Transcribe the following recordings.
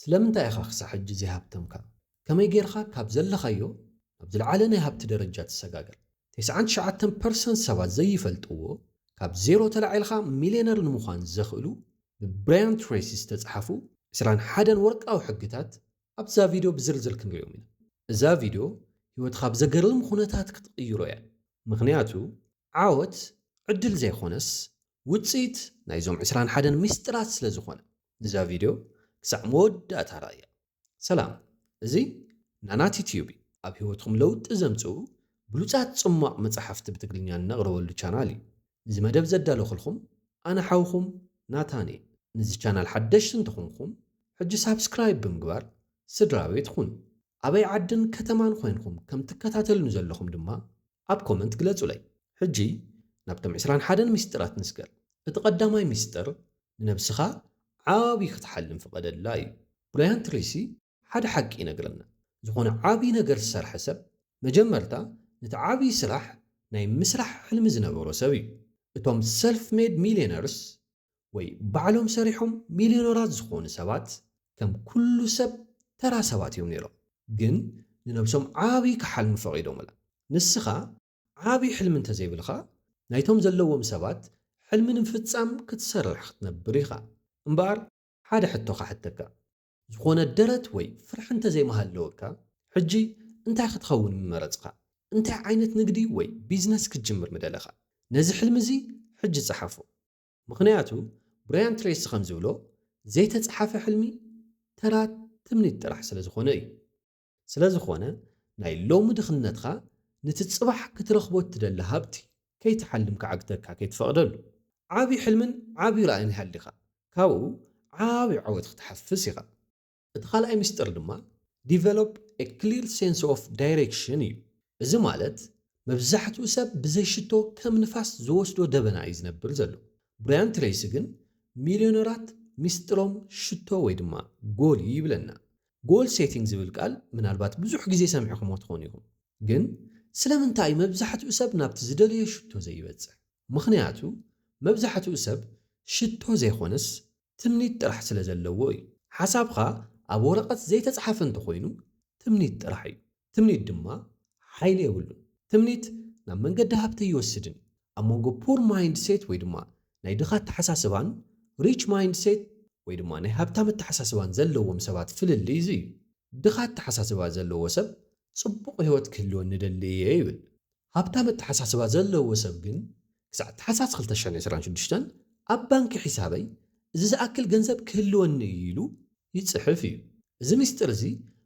ስለምንታይ ኢኻ ክሳዕ ሕጂ ዘይሃብተምካ? ከመይ ጌርካ ካብ ዘለኻዮ ናብ ዝለዓለ ናይ ሃብቲ ደረጃ ትሰጋገር? ተስዓን ትሽዓተን ፐርሰንት ሰባት ዘይፈልጥዎ፣ ካብ ዜሮ ተላዒልካ ሚልዮነር ንምዃን ዘኽእሉ ብብራያን ትሬሲ ዝተጻሕፉ ዕስራን ሓደን ወርቃዊ ሕግታት ኣብዛ ቪድዮ ብዝርዝር ክንሪኦም ኢና። እዛ ቪድዮ ህይወትካ ብዘገርም ኩነታት ክትቕይሮ እያ። ምኽንያቱ ዓወት ዕድል ዘይኮነስ ውጽኢት ናይዞም ዕስራን ሓደን ሚስጥራት ስለ ዝኾነ። ንዛ ቪድዮ ክሳዕ መወዳእታ ራእያ። ሰላም፣ እዚ ናናት ዩትዩብ እዩ። ኣብ ህይወትኩም ለውጢ ዘምጽኡ ብሉጻት ጽሟቕ መጻሕፍቲ ብትግርኛ እነቕርበሉ ቻናል እዩ። እዚ መደብ ዘዳለኹልኩም ኣነ ሓውኹም ናታን እየ። ንዚ ቻናል ሓደሽቲ እንተኾንኩም ሕጂ ሳብስክራይብ ብምግባር ስድራ ቤት ኩኑ። ኣበይ ዓድን ከተማን ኮይንኩም ከም ትከታተሉኒ ዘለኹም ድማ ኣብ ኮመንት ግለጹለይ። ሕጂ ናብቶም ዕስራን ሓደን ሚስጥራት ንስገር። እቲ ቀዳማይ ሚስጥር ንነብስኻ ዓቢ ክትሓልም ፍቐደላ እዩ። ብራያን ትሬሲ ሓደ ሓቂ ይነግረና። ዝኾነ ዓቢ ነገር ዝሰርሐ ሰብ መጀመርታ ነቲ ዓቢ ስራሕ ናይ ምስራሕ ሕልሚ ዝነበሮ ሰብ እዩ። እቶም ሰልፍ ሜድ ሚልዮነርስ ወይ ባዕሎም ሰሪሖም ሚልዮነራት ዝኾኑ ሰባት ከም ኩሉ ሰብ ተራ ሰባት እዮም ነይሮም። ግን ንነብሶም ዓቢ ክሓልሙ ፈቒዶምላ። ንስኻ ዓቢ ሕልሚ እንተዘይብልኻ ናይቶም ዘለዎም ሰባት ሕልሚ ንምፍጻም ክትሰርሕ ክትነብር ኢኻ። እምበኣር ሓደ ሕቶ ክሓተካ። ዝኾነ ደረት ወይ ፍርሒ እንተዘይምሃለወካ ሕጂ እንታይ ክትኸውን ምመረጽካ? እንታይ ዓይነት ንግዲ ወይ ቢዝነስ ክትጅምር ምደለኻ? ነዚ ሕልሚ እዚ ሕጂ ጸሓፎ። ምኽንያቱ ብራያን ትሬሲ ከም ዝብሎ ዘይተጻሓፈ ሕልሚ ተራ ትምኒት ጥራሕ ስለ ዝኾነ እዩ። ስለ ዝኾነ ናይ ሎሚ ድኽነትካ ነቲ ጽባሕ ክትረኽቦ እትደሊ ሃብቲ ከይትሓልም ክዓግተካ ከይትፈቕደሉ። ዓቢ ሕልምን ዓቢ ራእይን ይሃልኻ። ካብኡ ዓቢ ዓወት ክትሓፍስ ኢኻ። እቲ ካልኣይ ምስጢር ድማ develop a clear sense of direction እዩ። እዚ ማለት መብዛሕትኡ ሰብ ብዘይ ሽቶ ከም ንፋስ ዝወስዶ ደበና እዩ ዝነብር ዘሎ። ብራያን ትሬሲ ግን ሚልዮነራት ሚስጥሮም ሽቶ ወይ ድማ ጎል እዩ ይብለና። ጎል ሴቲንግ ዝብል ቃል ምናልባት ብዙሕ ግዜ ሰሚዕኹሞ ትኾኑ ኢኹም። ግን ስለምንታይ እዩ መብዛሕትኡ ሰብ ናብቲ ዝደለዮ ሽቶ ዘይበጽሕ? ምኽንያቱ መብዛሕትኡ ሰብ ሽቶ ዘይኮነስ ትምኒት ጥራሕ ስለ ዘለዎ እዩ። ሓሳብኻ ኣብ ወረቐት ዘይተጻሓፈ እንተኾይኑ ትምኒት ጥራሕ እዩ። ትምኒት ድማ ሓይሊ የብሉን። ትምኒት ናብ መንገዲ ሃብቲ ይወስድን እዩ። ኣብ መንጎ ፑር ማይንድሴት ወይ ድማ ናይ ድኻ ኣተሓሳስባን ሪች ማይንድሴት ወይ ድማ ናይ ሃብታም ኣተሓሳስባን ዘለዎም ሰባት ፍልልይ እዚ እዩ። ድኻ ኣተሓሳስባ ዘለዎ ሰብ ጽቡቕ ህይወት ክህልወኒ እደሊ እየ ይብል። ሃብታም ኣተሓሳስባ ዘለዎ ሰብ ግን ክሳዕ ታሕሳስ ክልተ ሽሕን ዕስራን ሽዱሽተን ኣብ ባንኪ ሒሳበይ እዚ ዝኣክል ገንዘብ ክህልወኒ እዩ ኢሉ ይጽሕፍ እዩ። እዚ ምስጢር እዚ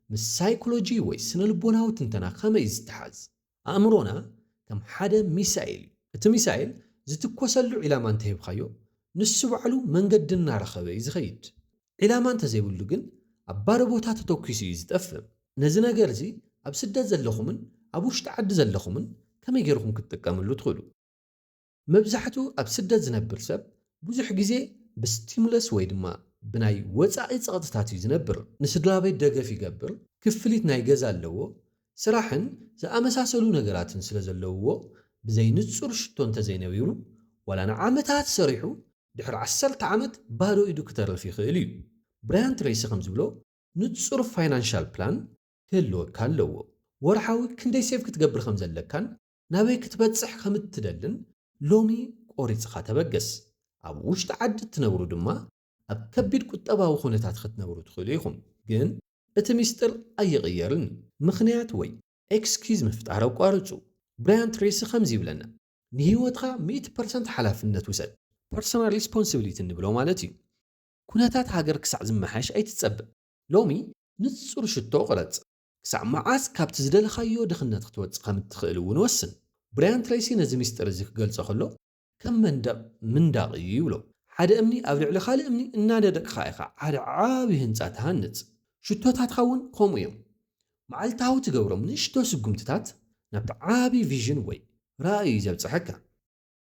ምስ ሳይኮሎጂ ወይ ስነ ልቦናዊ ትንተና ከመይ እዩ ዝተሓዝ? ኣእምሮና ከም ሓደ ሚሳኤል እዩ። እቲ ሚሳኤል ዝትኮሰሉ ዒላማ እንተሂብካዮ ንሱ ባዕሉ መንገዲ እናረኸበ እዩ ዝኸይድ። ዒላማ እንተዘይብሉ ግን ኣብ ባዶ ቦታ ተተኲሱ እዩ ዝጠፍእ። ነዚ ነገር እዚ ኣብ ስደት ዘለኹምን ኣብ ውሽጢ ዓዲ ዘለኹምን ከመይ ገይርኹም ክትጥቀምሉ ትኽእሉ? መብዛሕትኡ ኣብ ስደት ዝነብር ሰብ ብዙሕ ግዜ ብስቲሙለስ ወይ ድማ ብናይ ወጻኢ ጸቕጥታት እዩ ዝነብር። ንስድራ ቤት ደገፍ ይገብር፣ ክፍሊት ናይ ገዛ ኣለዎ፣ ስራሕን ዝኣመሳሰሉ ነገራትን ስለ ዘለውዎ ብዘይ ንጹር ሽቶ እንተዘይነቢሩ ዋላ ንዓመታት ሰሪሑ ድሕሪ ዓሰርተ ዓመት ባዶ ኢዱ ክተርፍ ይኽእል እዩ። ብራያን ትሬሲ ከም ዝብሎ ንጹር ፋይናንሻል ፕላን ክህልወካ ኣለዎ። ወርሓዊ ክንደይ ሴቭ ክትገብር ከም ዘለካን ናበይ ክትበጽሕ ከም እትደልን ሎሚ ቆሪጽኻ ተበገስ። ኣብ ውሽጢ ዓዲ እትነብሩ ድማ ኣብ ከቢድ ቁጠባዊ ኩነታት ክትነብሩ ትኽእሉ ኢኹም። ግን እቲ ሚስጥር ኣይቕየርን። ምኽንያት ወይ ኤክስኪዝ ምፍጣር ኣቋርጹ። ብራያን ትሬሲ ከምዚ ይብለና፣ ንህይወትካ ሚእቲ ፐርሰንት ሓላፍነት ውሰድ። ፐርሰናል ሪስፖንሲቢሊቲ እንብሎ ማለት እዩ። ኩነታት ሃገር ክሳዕ ዝመሓየሽ ኣይትጸበ። ሎሚ ንጹር ሽቶ ቕረጽ። ክሳዕ መዓስ ካብቲ ዝደለኻዮ ድኽነት ክትወጽእ ከም እትኽእል እውን ወስን። ብራያን ትሬሲ ነዚ ምስጢር እዚ ክገልጾ ከሎ ከም መንደቕ ምንዳቕ እዩ ይብሎ። ሓደ እምኒ ኣብ ልዕሊ ካልእ እምኒ እናደደቕካ ኢኻ ሓደ ዓቢ ህንጻ ትሃንጽ። ሽቶታትካ እውን ከምኡ እዮም። መዓልታዊ ትገብሮም ንእሽቶ ስጉምትታት ናብቲ ዓቢ ቪዥን ወይ ራእይ እዩ ዘብጽሐካ።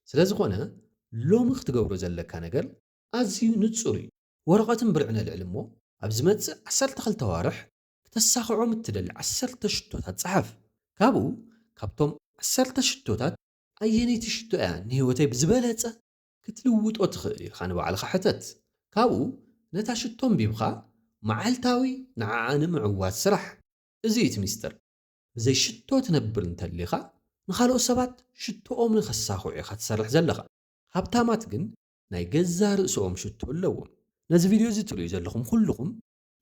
ስለ ዝኾነ ሎሚ ክትገብሮ ዘለካ ነገር ኣዝዩ ንጹር እዩ። ወረቐትን ብርዕን ኣልዕል እሞ ኣብ ዝመጽእ ዓሰርተ ክልተ ኣዋርሕ ክተሳኽዖም እትደሊ ዓሰርተ ሽቶታት ጸሓፍ። ካብኡ ካብቶም ዓሰርተ ሽቶታት ኣየነይቲ ሽቶ እያ ንህይወተይ ብዝበለጸ ክትልውጦ ትኽእል ኢልካ ንባዕልኻ ሕተት። ካብኡ ነታ ሽቶ ኣንቢብካ መዓልታዊ ንዓኣ ንምዕዋት ስራሕ። እዚ እዩ እቲ ሚስጥር። ብዘይ ሽቶ ትነብር እንተሊኻ፣ ንኻልኦት ሰባት ሽቶኦም ንኸሳኽዑ ኢኻ ትሰርሕ ዘለኻ። ሃብታማት ግን ናይ ገዛ ርእስኦም ሽቶ ኣለዎም። ነዚ ቪድዮ እዚ ትርእዩ ዘለኹም ኩልኹም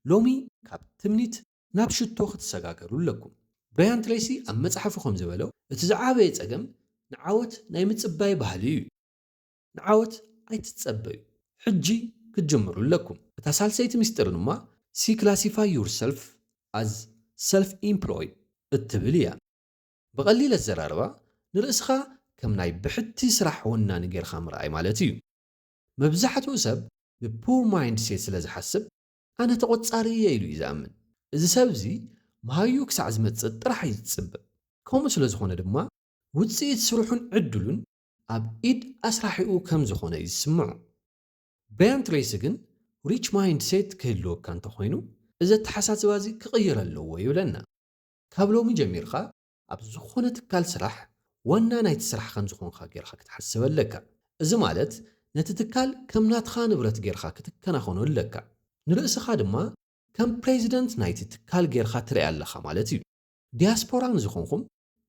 ሎሚ ካብ ትምኒት ናብ ሽቶ ክትሰጋገሩ ኣለኩም። ብራያን ትሬሲ ኣብ መጽሓፉ ከም ዝበሎ፣ እቲ ዝዓበየ ጸገም ንዓወት ናይ ምጽባይ ባህሊ እዩ። ንዓወት ኣይትጸበዩ። ሕጂ ክትጅምሩ ኣለኩም። እታ ሳልሰይቲ ምስጢር ድማ see classify yourself as self employed እትብል እያ። ብቐሊል ኣዘራርባ ንርእስኻ ከም ናይ ብሕቲ ስራሕ ወናኒ ጌርካ ምርኣይ ማለት እዩ። መብዛሕትኡ ሰብ ብ poor mindset ስለ ዝሓስብ ኣነ ተቖጻሪ እየ ኢሉ እዩ ዝኣምን። እዚ ሰብ እዚ መሃዩ ክሳዕ ዝመጽእ ጥራሕ እዩ ዝጽበ። ከምኡ ስለ ዝኾነ ድማ ውጽኢት ስርሑን ዕድሉን ኣብ ኢድ ኣስራሒኡ ከም ዝኾነ እዩ ዝስምዖ። ብራያን ትሬሲ ግን rich mindset ክህልወካ እንተኾይኑ እዚ ኣተሓሳስባ እዚ ክቕየር ኣለዎ ይብለና። ካብ ሎሚ ጀሚርካ ኣብ ዝኾነ ትካል ስራሕ ዋና ናይቲ ስራሕ ከም ዝኾንካ ጌርካ ክትሓስብ ኣለካ። እዚ ማለት ነቲ ትካል ከም ናትኻ ንብረት ጌርካ ክትከናኸኖ ኣለካ። ንርእስኻ ድማ ከም ፕሬዚደንት ናይቲ ትካል ጌርካ ትርኢ ኣለኻ ማለት እዩ። ዲያስፖራ ንዝኾንኩም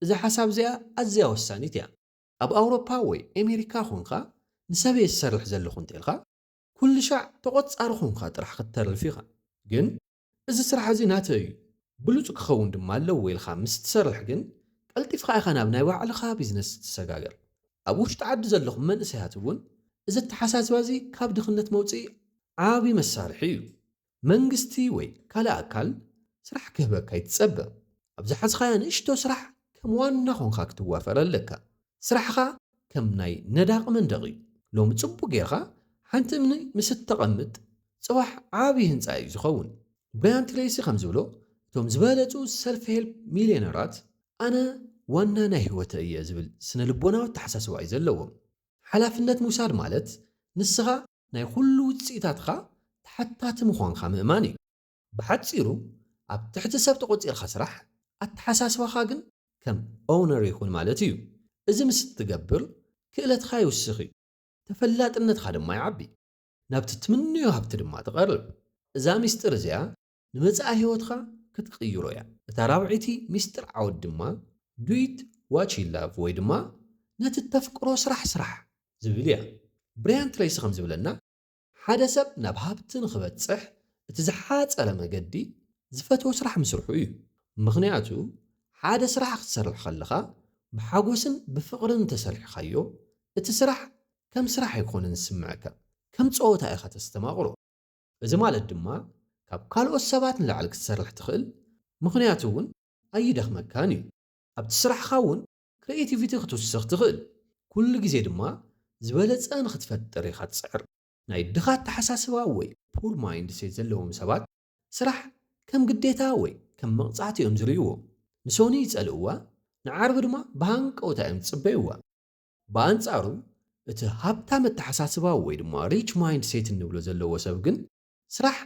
እዛ ሓሳብ እዚኣ ኣዝያ ወሳኒት እያ። ኣብ ኣውሮፓ ወይ ኣሜሪካ ኾንካ ንሰብ እየ ዝሰርሕ ዘለኹ እንተልካ ኩሉ ሻዕ ተቖጻሪ ኾንካ ጥራሕ ክትተርፍ ኢኻ። ግን እዚ ስራሕ እዚ ናተይ እዩ፣ ብሉጽ ክኸውን ድማ ኣለዎ ኢልካ ምስ ትሰርሕ ግን ቀልጢፍካ ኢኻ ናብ ናይ ባዕልኻ ቢዝነስ ትሰጋገር። ኣብ ውሽጢ ዓዲ ዘለኹም መንእሰያት እውን እዚ ኣተሓሳስባ እዚ ካብ ድኽነት መውፅኢ ዓቢ መሳርሒ እዩ። መንግስቲ ወይ ካልእ ኣካል ስራሕ ክህበካ ይትጸበ። ኣብ ዝሓዝኻያ ንእሽቶ ስራሕ ከም ዋና ኾንካ ክትዋፈር ኣለካ። ስራሕኻ ከም ናይ ነዳቒ መንደቕ እዩ። ሎሚ ጽቡቕ ጌርካ ሓንቲ እምኒ ምስ እተቐምጥ ጽባሕ ዓቢ ህንጻ እዩ ዝኸውን። ብራያን ትሬሲ ከም ዝብሎ እቶም ዝበለጹ ሰልፍ ሄልፕ ሚልዮነራት ኣነ ዋና ናይ ህይወተይ እየ ዝብል ስነ ልቦናዊ ኣተሓሳስባ እዩ ዘለዎም። ሓላፍነት ምውሳድ ማለት ንስኻ ናይ ኩሉ ውጽኢታትካ ተሓታቲ ምዃንካ ምእማን እዩ። ብሓጺሩ ኣብ ትሕቲ ሰብ ተቖጺርካ ስራሕ፣ ኣተሓሳስባኻ ግን ከም ኦውነር ይኹን ማለት እዩ። እዚ ምስ እትገብር ክእለትካ ይውስኽ እዩ፣ ተፈላጥነትካ ድማ ይዓቢ፣ ናብቲ ትምንዮ ሃብቲ ድማ ትቐርብ። እዛ ሚስጥር እዚኣ ንመጻኢ ህይወትካ ክትቅይሮ እያ። እታ ራብዐይቲ ሚስጥር ዓወት ድማ do it what you love ወይ ድማ ነቲ ተፍቅሮ ስራሕ ስራሕ ዝብል እያ። ብራያን ትሬሲ ከም ዝብለና ሓደ ሰብ ናብ ሃብቲ ንኽበጽሕ እቲ ዝሓጸረ መገዲ ዝፈትዎ ስራሕ ምስርሑ እዩ። ምኽንያቱ ሓደ ስራሕ ክትሰርሕ ከለኻ ብሓጎስን ብፍቕርን እንተሰሪሕካዮ እቲ ስራሕ ከም ስራሕ ኣይኮነን ዝስምዐካ፣ ከም ጸወታ ኢኻ ተስተማቕሮ። እዚ ማለት ድማ ካብ ካልኦት ሰባት ንላዕሊ ክትሰርሕ ትኽእል፣ ምኽንያቱ እውን ኣይደኽመካን እዩ። ኣብቲ ስራሕኻ እውን ክሪኤቲቪቲ ክትውስኽ ትኽእል። ኩሉ ግዜ ድማ ዝበለጸ ንኽትፈጥር ኢኻ ትጽዕር። ናይ ድኻ ኣተሓሳስባ ወይ ፑር ማይንድሴት ዘለዎም ሰባት ስራሕ ከም ግዴታ ወይ ከም መቕጻዕቲ እዮም ዝርእይዎ። ንሶኒ ይጸልእዋ፣ ንዓርቢ ድማ ብሃንቀውታ እዮም ዝጽበይዋ። ብኣንጻሩ እቲ ሃብታም ኣተሓሳስባ ወይ ድማ ሪች ማይንድሴት እንብሎ ዘለዎ ሰብ ግን ስራሕ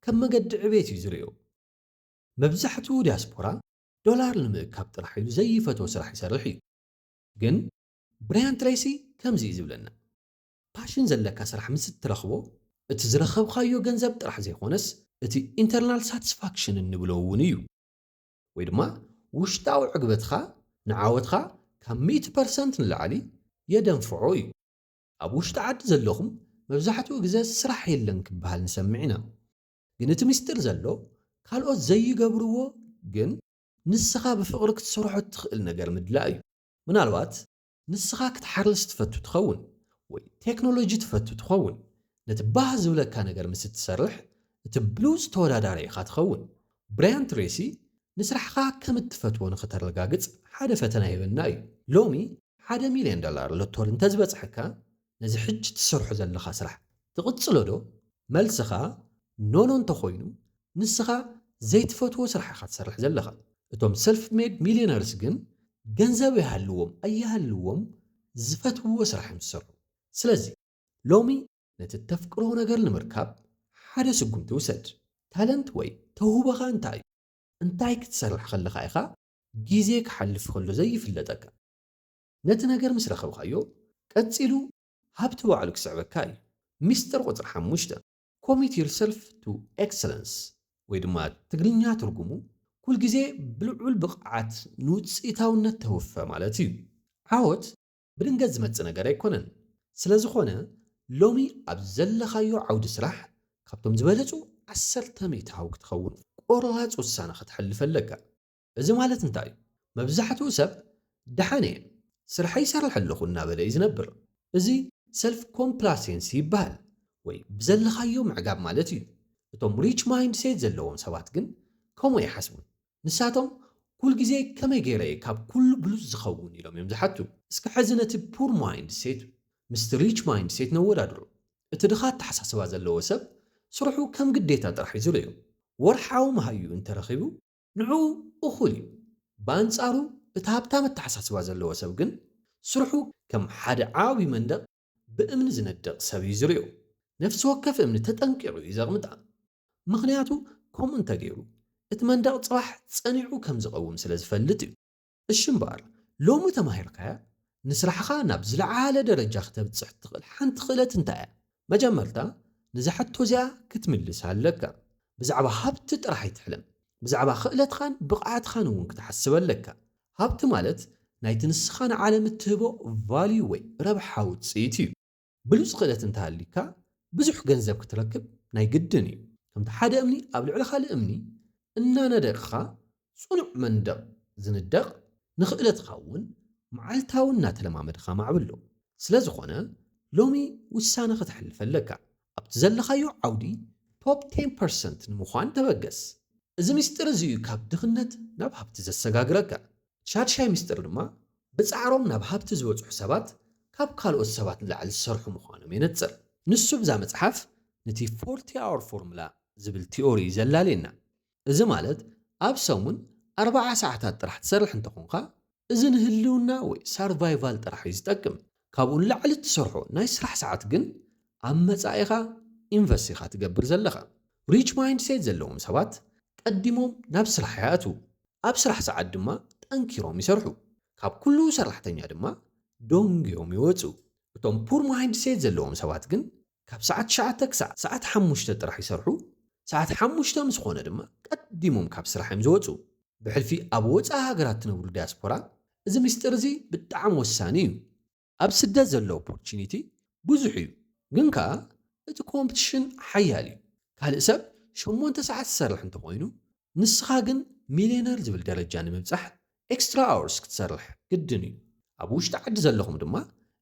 ከም መገዲ ዕቤት እዩ ዝርእዮ። መብዛሕትኡ ዲያስፖራ ዶላር ንምእካብ ጥራሕ ኢሉ ዘይፈትዎ ስራሕ ይሰርሕ እዩ። ግን ብራያን ትሬሲ ከምዚ እዩ ዝብለና፣ ፓሽን ዘለካ ስራሕ ምስ እትረኽቦ እቲ ዝረኸብካዮ ገንዘብ ጥራሕ ዘይኮነስ እቲ ኢንተርናል ሳቲስፋክሽን እንብሎ እውን እዩ። ወይ ድማ ውሽጣዊ ዕግበትካ ንዓወትካ ካብ ሚእቲ ፐርሰንት ንላዕሊ የደንፍዖ እዩ። ኣብ ውሽጢ ዓዲ ዘለኹም መብዛሕትኡ ግዜ ስራሕ የለን ክበሃል ንሰምዕ ኢና። ግን እቲ ምስጢር ዘሎ ካልኦት ዘይገብርዎ ግን ንስኻ ብፍቕሪ ክትሰርሖ እትኽእል ነገር ምድላእ እዩ። ምናልባት ንስኻ ክትሓርስ ትፈቱ ትኸውን ወይ ቴክኖሎጂ ትፈቱ ትኸውን። ነቲ ባህ ዝብለካ ነገር ምስ እትሰርሕ እቲ ብሉጽ ተወዳዳሪ ኢኻ ትኸውን። ብራያን ትሬሲ ንስራሕኻ ከም እትፈትዎ ንኽተረጋግጽ ሓደ ፈተና ይህበና እዩ። ሎሚ ሓደ ሚልዮን ዶላር ሎቶሪ እንተዝበጽሐካ ነዚ ሕጂ ትሰርሖ ዘለኻ ስራሕ ትቕጽሎ ዶ? መልስኻ ኖኖ እንተኾይኑ ንስኻ ዘይትፈትዎ ስራሕ ኢኻ ትሰርሕ ዘለኻ። እቶም ሰልፍ ሜድ ሚልዮነርስ ግን ገንዘብ ይሃልዎም ኣይሃልዎም ዝፈትውዎ ስራሕ እዮም ዝሰርሑ። ስለዚ ሎሚ ነቲ ተፍቅሮ ነገር ንምርካብ ሓደ ስጉምቲ ውሰድ። ታለንት ወይ ተውህቦኻ እንታይ እዩ? እንታይ ክትሰርሕ ከለኻ ኢኻ ግዜ ክሓልፍ ከሎ ዘይፍለጠካ? ነቲ ነገር ምስ ረኸብካዮ ቀጺሉ ሃብቲ ባዕሉ ክስዕበካ እዩ። ሚስጥር ቁጽሪ ሓሙሽተ፣ Commit yourself to excellence ወይ ድማ ትግርኛ ትርጉሙ ኩልግዜ ብልዑል ብቕዓት ንውፅኢታውነት ተወፈ ማለት እዩ። ዓወት ብድንገት ዝመጽእ ነገር ኣይኮነን። ስለ ዝኾነ ሎሚ ኣብ ዘለኻዮ ዓውዲ ስራሕ ካብቶም ዝበለጹ ዓሰርተ ሚእታዊ ክትኸውን ቆራጽ ውሳነ ከተሕልፍ ኣለካ። እዚ ማለት እንታይ እዩ? መብዛሕትኡ ሰብ ደሓን እየ፣ ስርሐይ ይሰርሕ ኣለኹ እናበለ እዩ ዝነብር። እዚ ሰልፍ ኮምፕላሴንሲ ይበሃል፣ ወይ ብዘለኻዮ ምዕጋብ ማለት እዩ። እቶም ሪች ማይንድሴት ዘለዎም ሰባት ግን ከምኡ ኣይሓስቡን። ንሳቶም ኩል ግዜ ከመይ ገይረ እየ ካብ ኩሉ ብሉጽ ዝኸውን ኢሎም እዮም ዝሓቱ። እስከ ሕዚ ነቲ ፑር ማይንድሴት ምስቲ ሪች ማይንድሴት ነወዳድሮ። እቲ ድኻ ኣተሓሳስባ ዘለዎ ሰብ ስርሑ ከም ግዴታ ጥራሕ እዩ ዝርእዮ። ወርሓዊ መሃዩ እንተረኺቡ ንዕኡ እኹል እዩ። ብኣንጻሩ እቲ ሃብታም ኣተሓሳስባ ዘለዎ ሰብ ግን ስርሑ ከም ሓደ ዓቢ መንደቕ ብእምኒ ዝነድቕ ሰብ እዩ ዝርእዮ። ነፍሲ ወከፍ እምኒ ተጠንቂቑ እዩ ዘቕምጣ። ምኽንያቱ ከምኡ እንተገይሩ እቲ መንደቕ ጽባሕ ጸኒዑ ከም ዝቐውም ስለ ዝፈልጥ እዩ። እሺ እምበኣር ሎሚ ተማሂርካያ ንስራሕኻ ናብ ዝለዓለ ደረጃ ክተብጽሕ እትኽእል ሓንቲ ክእለት እንታይ እያ? መጀመርታ ነዛ ሕቶ እዚኣ ክትምልስ ኣለካ። ብዛዕባ ሃብቲ ጥራሕ ኣይትሕለም። ብዛዕባ ክእለትኻን ብቕዓትኻን እውን ክትሓስብ ኣለካ። ሃብቲ ማለት ናይቲ ንስኻ ንዓለም እትህቦ ቫልዩ ወይ ረብሓ ውፅኢት እዩ። ብሉፅ ክእለት እንተሃሊካ ብዙሕ ገንዘብ ክትረክብ ናይ ግድን እዩ። ከምቲ ሓደ እምኒ ኣብ ልዕሊ ካልእ እምኒ እናነደቕኻ ፅኑዕ መንደቕ ዝንደቕ ንክእለትኻ እውን መዓልታዊ እናተለማመድኻ ማዕብሎ። ስለ ዝኾነ ሎሚ ውሳነ ከተሕልፍ ኣለካ። ኣብቲ ዘለኻዮ ዓውዲ ቶፕ ቴን ፐርሰንት ንምዃን ተበገስ። እዚ ምስጢር እዚ እዩ ካብ ድኽነት ናብ ሃብቲ ዘሰጋግረካ። ሻድሻይ ምስጢር ድማ ብጻዕሮም ናብ ሃብቲ ዝበጽሑ ሰባት ካብ ካልኦት ሰባት ንላዕሊ ዝሰርሑ ምዃኖም የነጽር። ንሱ ብዛ መጽሓፍ ነቲ ፎርቲ ኣወር ፎርሙላ ዝብል ቲኦሪ እዩ ዘላልየና። እዚ ማለት ኣብ ሰሙን ኣርባዓ ሰዓታት ጥራሕ ትሰርሕ እንተኾንካ እዚ ንህልውና ወይ ሳርቫይቫል ጥራሕ እዩ ዝጠቅም። ካብኡ ንላዕሊ እትሰርሖ ናይ ስራሕ ሰዓት ግን ኣብ መጻኢኻ ኢንቨስት ኢኻ ትገብር ዘለኻ። ሪች ማይንድሴት ዘለዎም ሰባት ቀዲሞም ናብ ስራሕ ይኣትዉ። ኣብ ስራሕ ሰዓት ድማ ጠንኪሮም ይሰርሑ። ካብ ኩሉ ሰራሕተኛ ድማ ደንጉዮም ይወፁ። እቶም ፑር ማይንድሴት ዘለዎም ሰባት ግን ካብ ሰዓት ትሽዓተ ክሳዕ ሰዓት ሓሙሽተ ጥራሕ ይሰርሑ። ሰዓት ሓሙሽተ ምስ ኾነ ድማ ቀዲሞም ካብ ስራሕ እዮም ዝወፁ። ብሕልፊ ኣብ ወፃኢ ሃገራት ትነብሩ ዲያስፖራ እዚ ምስጢር እዚ ብጣዕሚ ወሳኒ እዩ። ኣብ ስደት ዘሎ ኦፖርቹኒቲ ብዙሕ እዩ፣ ግን ከኣ እቲ ኮምፕቲሽን ሓያል እዩ። ካልእ ሰብ ሸሞንተ ሰዓት ዝሰርሕ እንተኾይኑ ንስኻ ግን ሚልዮነር ዝብል ደረጃ ንምብጻሕ ኤክስትራ ኣወርስ ክትሰርሕ ግድን እዩ። ኣብ ውሽጢ ዓዲ ዘለኹም ድማ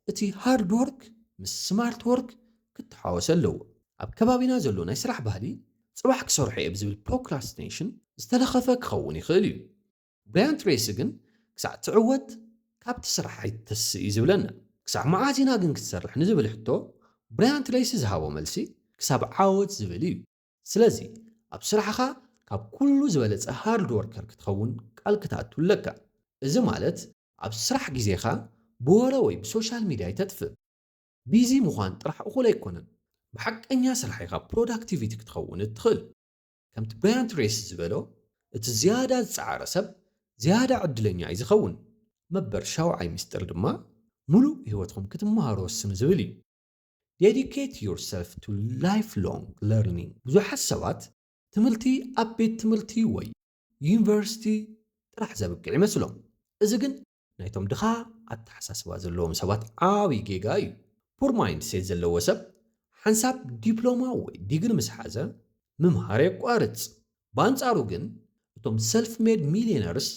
እቲ ሃርድ ወርክ ምስ ስማርት ወርክ ክተሓወስ ኣለዎ። ኣብ ከባቢና ዘሎ ናይ ስራሕ ባህሊ ጽባሕ ክሰርሖ እየ ብዝብል ፕሮክራስቲኔሽን ዝተለኸፈ ክኸውን ይኽእል እዩ። ብራያን ትሬሲ ግን ክሳዕ ትዕወት ካብቲ ስራሕ ኣይትተስእ እዩ ዝብለና። ክሳዕ መዓዝ ኢና ግን ክትሰርሕ ንዝብል ሕቶ ብራያን ትሬሲ ዝሃቦ መልሲ ክሳብ ዓወት ዝብል እዩ። ስለዚ ኣብ ስራሕኻ ካብ ኩሉ ዝበለጸ ሃርድ ወርከር ክትኸውን ቃል ክትኣቱ ኣለካ። እዚ ማለት ኣብ ስራሕ ግዜኻ ብወረ ወይ ብሶሻል ሚድያ ኣይተጥፍእ። ቢዚ ምዃን ጥራሕ እኹል ኣይኮነን። ብሓቀኛ ስራሕ ኢኻ ፕሮዳክቲቪቲ ክትኸውን እትኽእል። ከምቲ ብራያን ትሬሲ ዝበሎ እቲ ዝያዳ ዝጸዓረ ሰብ ዝያዳ ዕድለኛ እዩ ዝኸውን። መበር ሻውዓይ ምስጢር ድማ ሙሉእ ህይወትኩም ክትመሃሩ ወስኑ ዝብል እዩ። Dedicate yourself to lifelong learning። ብዙሓት ሰባት ትምህርቲ ኣብ ቤት ትምህርቲ ወይ ዩኒቨርሲቲ ጥራሕ ዘብቅዕ ይመስሎም። እዚ ግን ናይቶም ድኻ ኣተሓሳስባ ዘለዎም ሰባት ዓብዪ ጌጋ እዩ። ፑር ማይንድሴት ዘለዎ ሰብ ሓንሳብ ዲፕሎማ ወይ ዲግሪ ምስ ሓዘ ምምሃር የቋርጽ። ብኣንጻሩ ግን እቶም ሰልፍ ሜድ ሚልዮነርስ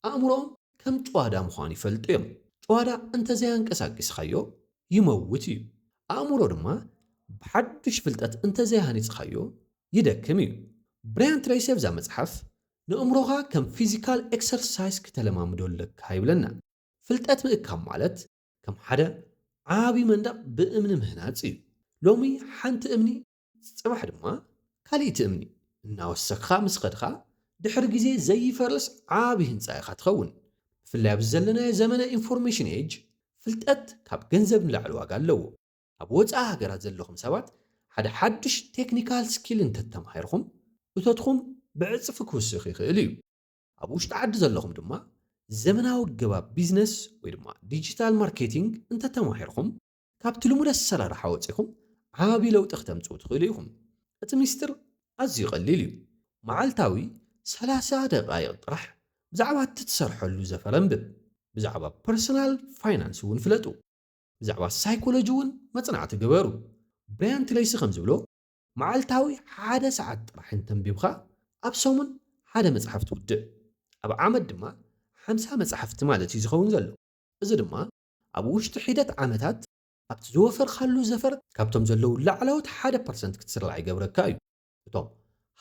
ኣእምሮኦም ከም ጭዋዳ ምዃኑ ይፈልጡ እዮም። ጭዋዳ እንተዘይኣንቀሳቂስኻዮ ይመውት እዩ። ኣእምሮ ድማ ብሓድሽ ፍልጠት እንተዘይሃኒጽኻዮ ይደክም እዩ። ብራያን ትሬሲ ኣብዛ መጽሓፍ ንእምሮኻ ከም ፊዚካል ኤክሰርሳይስ ክተለማምዶ ኣለካ ይብለና። ፍልጠት ምእካብ ማለት ከም ሓደ ዓቢ መንደቕ ብእምኒ ምህናጽ እዩ። ሎሚ ሓንቲ እምኒ ጽባሕ ድማ ካልእቲ እምኒ እናወሰኽኻ ምስ ኸድኻ ድሕሪ ግዜ ዘይፈርስ ዓቢ ህንጻ ኢኻ ትኸውን። ብፍላይ ኣብዚ ዘለናዮ ዘመነ ኢንፎርሜሽን ኤጅ ፍልጠት ካብ ገንዘብ ንላዕሊ ዋጋ ኣለዎ። ኣብ ወጻኢ ሃገራት ዘለኹም ሰባት ሓደ ሓድሽ ቴክኒካል ስኪል እንተተማሂርኹም እቶትኹም ብዕጽፊ ክውስኽ ይኽእል እዩ። ኣብ ውሽጢ ዓዲ ዘለኹም ድማ ዘመናዊ ኣገባብ ቢዝነስ ወይ ድማ ዲጂታል ማርኬቲንግ እንተተማሂርኹም ካብቲ ልሙድ ኣሰራርሓ ወጺኹም ዓቢ ለውጢ ክተምጽኡ ትኽእሉ ኢኹም። እቲ ሚስጥር ኣዝዩ ቀሊል እዩ። መዓልታዊ ሰላሳ ደቓይቕ ጥራሕ ብዛዕባ እቲ ትሰርሐሉ ዘፈር ኣንብብ። ብዛዕባ ፐርሰናል ፋይናንስ እውን ፍለጡ። ብዛዕባ ሳይኮሎጂ እውን መጽናዕቲ ግበሩ። ብራያን ትሬሲ ከም ዝብሎ፣ መዓልታዊ ሓደ ሰዓት ጥራሕ እንተንቢብካ፣ ኣብ ሰሙን ሓደ መጽሓፍ ትውድእ። ኣብ ዓመት ድማ ሓምሳ መጽሓፍቲ ማለት እዩ ዝኸውን ዘሎ። እዚ ድማ ኣብ ውሽጢ ሒደት ዓመታት ኣብቲ ዝወፈርካሉ ዘፈር ካብቶም ዘለዉ ላዕለዎት ሓደ ፐርሰንት ክትስራዕ ይገብረካ እዩ። እቶም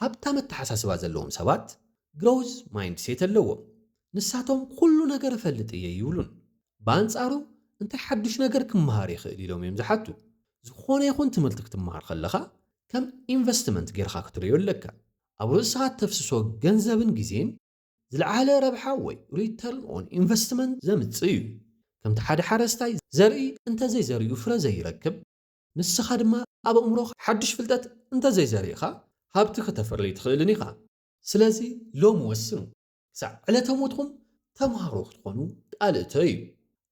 ሃብታም ኣተሓሳስባ ዘለዎም ሰባት ግሮዝ ማይንድሴት ኣለዎም። ንሳቶም ኩሉ ነገር እፈልጥ እየ ይብሉን። ብኣንጻሩ እንታይ ሓድሽ ነገር ክመሃር ይኽእል ኢሎም እዮም ዝሓቱ። ዝኾነ ይኹን ትምህርቲ ክትመሃር ከለኻ ከም ኢንቨስትመንት ጌርካ ክትርእዮ ኣለካ። ኣብ ርእስኻ እተፍስሶ ገንዘብን ግዜን ዝለዓለ ረብሓ ወይ return on investment ዘምጽእ እዩ። ከምቲ ሓደ ሓረስታይ ዘርኢ እንተዘይዘሪኡ ፍረ ዘይረክብ፣ ንስኻ ድማ ኣብ ኣእምሮኻ ሓድሽ ፍልጠት እንተዘይዘሪእኻ ሃብቲ ከተፍሪ ኣይትኽእልን ኢኻ። ስለዚ ሎሚ ወስኑ። ክሳዕ ዕለተ ሞትኩም ተምሃሮ ክትኾኑ ቃል እተዩ።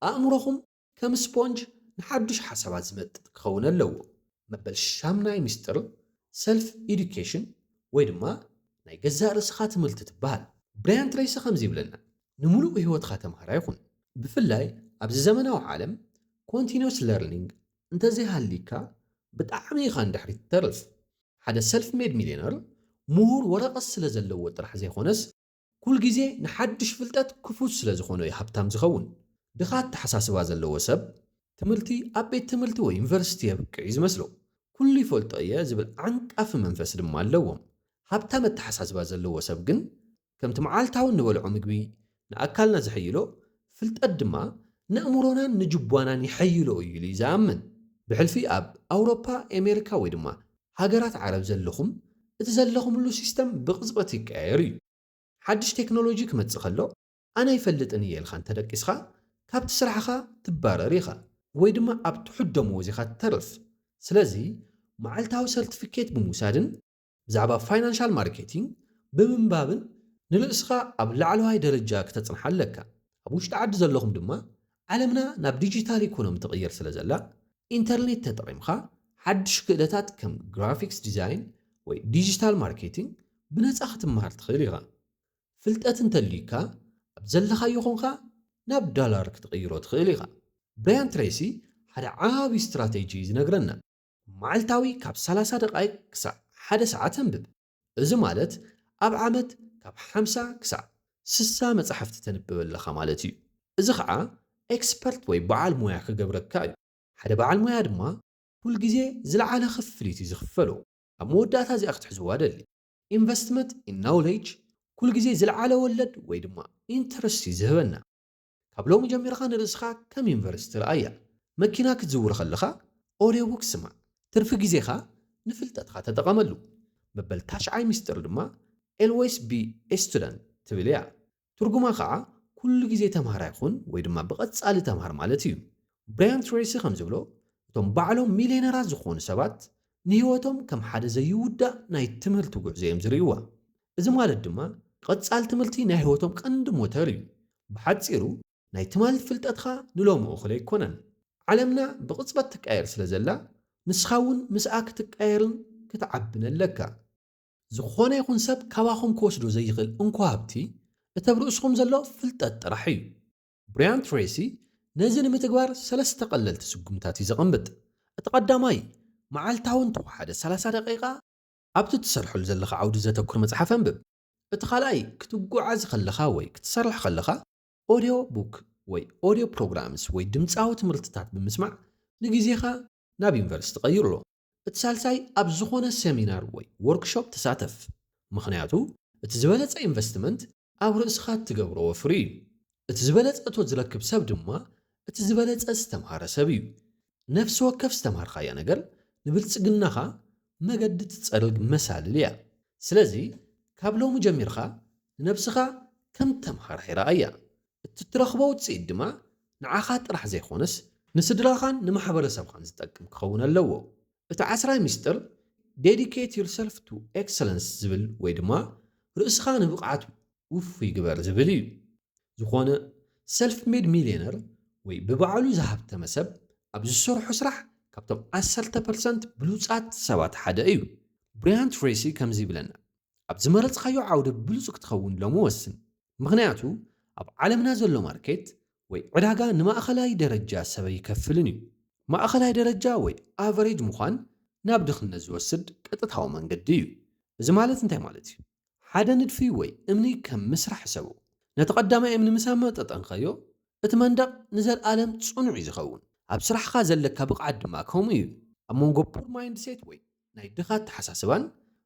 ኣእምሮኹም ከም ስፖንጅ ንሓድሽ ሓሳባት ዝመጥጥ ክኸውን ኣለዎ። መበል ሻምናይ ሚስጥር ሰልፍ ኤዱኬሽን ወይ ድማ ናይ ገዛእ ርእስኻ ትምህርቲ ትበሃል። ብራያን ትሬሲ ከምዚ ይብለና፣ ንምሉእ ህይወትካ ተምሃራይ ኩን። ብፍላይ ኣብዚ ዘመናዊ ዓለም ኮንቲኒስ ለርኒንግ እንተዘይሃሊካ ብጣዕሚ ኢኻ ንድሕሪት ትተርፍ። ሓደ ሰልፍ ሜድ ሚልዮነር ምሁር ወረቐት ስለ ዘለዎ ጥራሕ ዘይኮነስ ኩል ግዜ ንሓድሽ ፍልጠት ክፉት ስለ ዝኾነ እዩ ሃብታም ዝኸውን። ድኻ ኣተሓሳስባ ዘለዎ ሰብ ትምህርቲ ኣብ ቤት ትምህርቲ ወይ ዩኒቨርሲቲ የብቅዕ እዩ ዝመስሎ። ኩሉ ይፈልጦ እየ ዝብል ዓንቃፊ መንፈስ ድማ ኣለዎም። ሃብታም ኣተሓሳስባ ዘለዎ ሰብ ግን ከምቲ መዓልታዊ እንበልዖ ምግቢ ንኣካልና ዝሕይሎ፣ ፍልጠት ድማ ንእምሮናን ንጅቧናን ይሐይሎ እዩ ኢሉ እዩ ዝኣምን። ብሕልፊ ኣብ ኣውሮፓ፣ ኣሜሪካ ወይ ድማ ሃገራት ዓረብ ዘለኹም፣ እቲ ዘለኹምሉ ሲስተም ብቕጽበት ይቀያየር እዩ። ሓድሽ ቴክኖሎጂ ክመጽእ ከሎ ኣነ ኣይፈልጥን እየ ኢልካ እንተደቂስካ ካብቲ ስራሕኻ ትባረር ኢኻ ወይ ድማ ኣብ ትሑት ደመወዝ ኢኻ ትተርፍ። ስለዚ መዓልታዊ ሰርቲፊኬት ብምውሳድን ብዛዕባ ፋይናንሻል ማርኬቲንግ ብምንባብን ንርእስኻ ኣብ ላዕለዋይ ደረጃ ክተጽንሓ ኣለካ። ኣብ ውሽጢ ዓዲ ዘለኹም ድማ ዓለምና ናብ ዲጂታል ኢኮኖሚ ትቕየር ስለ ዘላ ኢንተርኔት ተጠቒምካ ሓድሽ ክእለታት ከም ግራፊክስ ዲዛይን ወይ ዲጂታል ማርኬቲንግ ብነጻ ክትመሃር ትኽእል ኢኻ። ፍልጠት እንተልዩካ ኣብ ዘለኻዮ ኾንካ ናብ ዳላር ክትቕይሮ ትኽእል ኢኻ። ብራያን ትሬሲ ሓደ ዓቢ ስትራቴጂ እዩ ዝነግረና። መዓልታዊ ካብ ሰላሳ ደቓይቕ ክሳዕ ሓደ ሰዓት ኣንብብ። እዚ ማለት ኣብ ዓመት ካብ ሓምሳ ክሳዕ ስሳ መጻሕፍቲ ተንብብ ኣለኻ ማለት እዩ። እዚ ኸዓ ኤክስፐርት ወይ በዓል ሞያ ክገብረካ እዩ። ሓደ በዓል ሞያ ድማ ኩል ግዜ ዝለዓለ ክፍሊት እዩ ዝኽፈሎ። ኣብ መወዳእታ እዚኣ ክትሕዝዋ ደሊ። ኢንቨስትመንት ኢን ናውሌጅ ኩል ግዜ ዝለዓለ ወለድ ወይ ድማ ኢንተረስት እዩ ዝህበና። ካብ ሎሚ ጀሚርካ ንርእስኻ ከም ዩኒቨርሲቲ ረኣያ። መኪና ክትዝውር ከለኻ ኦድዮ ቡክ ስማዕ። ትርፊ ግዜኻ ንፍልጠትካ ተጠቐመሉ። መበል ታሽዓይ ሚስጥር ድማ ኤልዌይስ ቢ ኤ ስቱደንት ትብል እያ። ትርጉማ ከዓ ኩሉ ግዜ ተምሃራይ ኩን ወይ ድማ ብቐጻሊ ተምሃር ማለት እዩ። ብራያን ትሬሲ ከም ዝብሎ፣ እቶም ባዕሎም ሚልዮነራት ዝኾኑ ሰባት ንህይወቶም ከም ሓደ ዘይውዳእ ናይ ትምህርቲ ጉዕዞ እዮም ዝርእይዋ። እዚ ማለት ድማ ቀጻሊ ትምህርቲ ናይ ህይወቶም ቀንዲ ሞተር እዩ። ብሓጺሩ ናይ ትማሊ ፍልጠትካ ንሎሚ እኹል ኣይኮነን። ዓለምና ብቕጽበት ትቀየር ስለ ዘላ ንስኻ እውን ምስኣ ክትቀየርን ክትዓብን ኣለካ። ዝኾነ ይኹን ሰብ ካባኹም ክወስዶ ዘይኽእል እንኮ ሃብቲ እቲ ኣብ ርእስኹም ዘሎ ፍልጠት ጥራሕ እዩ። ብራያን ትሬሲ ነዚ ንምትግባር ሰለስተ ቀለልቲ ስጉምታት እዩ ዘቐምጥ። እቲ ቀዳማይ መዓልታዊ እንተወሓደ ሰላሳ ደቂቓ ኣብቲ ትሰርሐሉ ዘለኻ ዓውዲ ዘተኩር መጽሓፍ ኣንብብ። እቲ ካልኣይ ክትጓዓዝ ከለኻ ወይ ክትሰርሕ ከለኻ ኦድዮ ቡክ ወይ ኦድዮ ፕሮግራምስ ወይ ድምጻዊ ትምህርትታት ብምስማዕ ንግዜኻ ናብ ዩኒቨርሲቲ ቀይርሎ። እቲ ሳልሳይ ኣብ ዝኾነ ሰሚናር ወይ ወርክሾፕ ተሳተፍ። ምኽንያቱ እቲ ዝበለጸ ኢንቨስትመንት ኣብ ርእስኻ እትገብሮ ወፍሪ እዩ። እቲ ዝበለጸ እቶት ዝረክብ ሰብ ድማ እቲ ዝበለጸ ዝተምሃረ ሰብ እዩ። ነፍሲ ወከፍ ዝተምሃርካያ ነገር ንብልጽግናኻ መገዲ ትጸርግ መሳልል እያ። ስለዚ ካብ ሎሚ ጀሚርካ ንነብስኻ ከም ተምሃራይ ረኣያ። እቲ እትረኽቦ ውጽኢት ድማ ንዓኻ ጥራሕ ዘይኮነስ ንስድራኻን ንማሕበረሰብኻን ዝጠቅም ክኸውን ኣለዎ። እቲ ዓስራይ ሚስጥር ዴዲኬት ዩርሰልፍ ቱ ኤክሰለንስ ዝብል ወይ ድማ ርእስኻ ንብቕዓት ውፉይ ግበር ዝብል እዩ። ዝኾነ ሰልፍ ሜድ ሚልዮነር ወይ ብባዕሉ ዝሃብተመ ሰብ ኣብ ዝሰርሖ ስራሕ ካብቶም ዓሰርተ ፐርሰንት ብሉጻት ሰባት ሓደ እዩ። ብራያን ትሬሲ ከምዚ ይብለና፣ ኣብ ዝመረጽካዮ ዓውዲ ብሉጽ ክትኸውን ሎሚ ወስን። ምኽንያቱ ኣብ ዓለምና ዘሎ ማርኬት ወይ ዕዳጋ ንማእኸላይ ደረጃ ሰብ ይከፍልን እዩ። ማእኸላይ ደረጃ ወይ ኣቨሬጅ ምዃን ናብ ድኽነት ዝወስድ ቀጥታዊ መንገዲ እዩ። እዚ ማለት እንታይ ማለት እዩ? ሓደ ንድፊ ወይ እምኒ ከም ምስራሕ ሕሰቦ። ነቲ ቀዳማይ እምኒ ምስ ኣመጠጠንካዮ፣ እቲ መንደቕ ንዘለኣለም ጽኑዕ እዩ ዝኸውን። ኣብ ስራሕኻ ዘለካ ብቕዓት ድማ ከምኡ እዩ። ኣብ መንጎ ፑር ማይንድሴት ወይ ናይ ድኻ ኣተሓሳስባን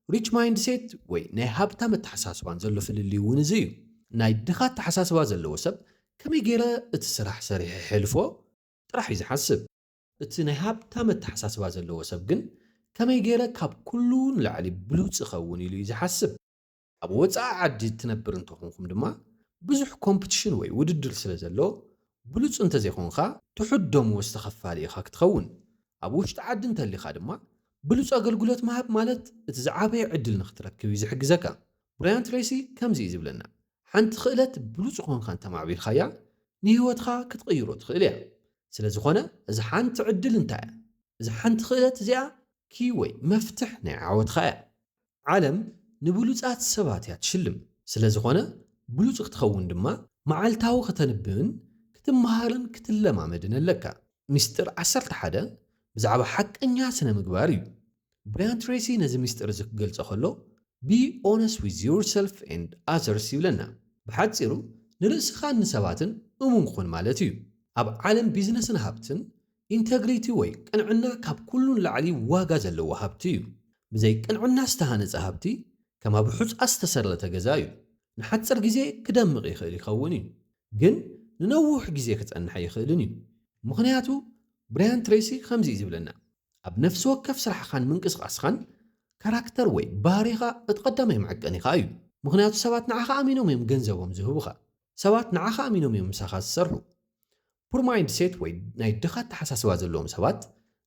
ሪች ማይንድሴት ወይ ናይ ሃብታም ኣተሓሳስባን ዘሎ ፍልልይ እውን እዚ እዩ። ናይ ድኻ ኣተሓሳስባ ዘለዎ ሰብ ከመይ ገይረ እቲ ስራሕ ሰሪሐ የሕልፎ ጥራሕ እዩ ዝሓስብ። እቲ ናይ ሃብታም ኣተሓሳስባ ዘለዎ ሰብ ግን ከመይ ገይረ ካብ ኩሉ ንላዕሊ ብሉጽ እኸውን ኢሉ እዩ ዝሓስብ። ኣብ ወጻኢ ዓዲ እትነብር እንተኾንኩም ድማ ብዙሕ ኮምፕቲሽን ወይ ውድድር ስለ ዘሎ ብሉጽ እንተዘይኮንካ ትሑት ደሞዝ ተኸፋሊ ኢኻ ክትኸውን። ኣብ ውሽጢ ዓዲ እንተሊኻ ድማ ብሉጽ ኣገልግሎት ምሃብ ማለት እቲ ዝዓበየ ዕድል ንኽትረክብ እዩ ዝሕግዘካ። ብራያን ትሬሲ ከምዚ እዩ ዝብለና፣ ሓንቲ ክእለት ብሉጽ ኮንካ እንተማዕቢልካያ ንህይወትካ ክትቕይሮ ትኽእል እያ። ስለ ዝኾነ እዚ ሓንቲ ዕድል እንታይ እያ? እዚ ሓንቲ ክእለት እዚኣ ኪ ወይ መፍትሕ ናይ ዓወትካ እያ። ዓለም ንብሉጻት ሰባት እያ ትሽልም። ስለ ዝኾነ ብሉጽ ክትኸውን ድማ መዓልታዊ ከተንብብን ክትመሃርን ክትለማመድን ኣለካ። ሚስጥር ዓሰርተ ሓደ ብዛዕባ ሓቀኛ ስነ ምግባር እዩ። ብራያን ትሬሲ ነዚ ሚስጥር እዚ ክገልጾ ከሎ be honest with yourself and others ይብለና። ብሓጺሩ ንርእስኻን ንሰባትን እሙን ኩን ማለት እዩ። ኣብ ዓለም ቢዝነስን ሃብትን ኢንተግሪቲ ወይ ቅንዕና ካብ ኩሉ ንላዕሊ ዋጋ ዘለዎ ሃብቲ እዩ። ብዘይ ቅንዕና ዝተሃነጸ ሃብቲ ከም ኣብ ሑጻ ዝተሰረተ ገዛ እዩ። ንሓጺር ግዜ ክደምቕ ይኽእል ይኸውን እዩ፣ ግን ንነዊሕ ግዜ ክጸንሕ ኣይኽእልን እዩ። ምኽንያቱ ብራያን ትሬሲ ከምዚ እዩ ዝብለና፣ ኣብ ነፍሲ ወከፍ ስራሕኻን ምንቅስቓስኻን ካራክተር ወይ ባህሪኻ እቲ ቀዳማይ መዐቀኒኻ እዩ። ምኽንያቱ ሰባት ንዓኻ ኣሚኖም እዮም ገንዘቦም ዝህቡኻ። ሰባት ንዓኻ ኣሚኖም እዮም ምሳኻ ዝሰርሑ። ፑር ማይንድሴት ወይ ናይ ድኻ ኣተሓሳስባ ዘለዎም ሰባት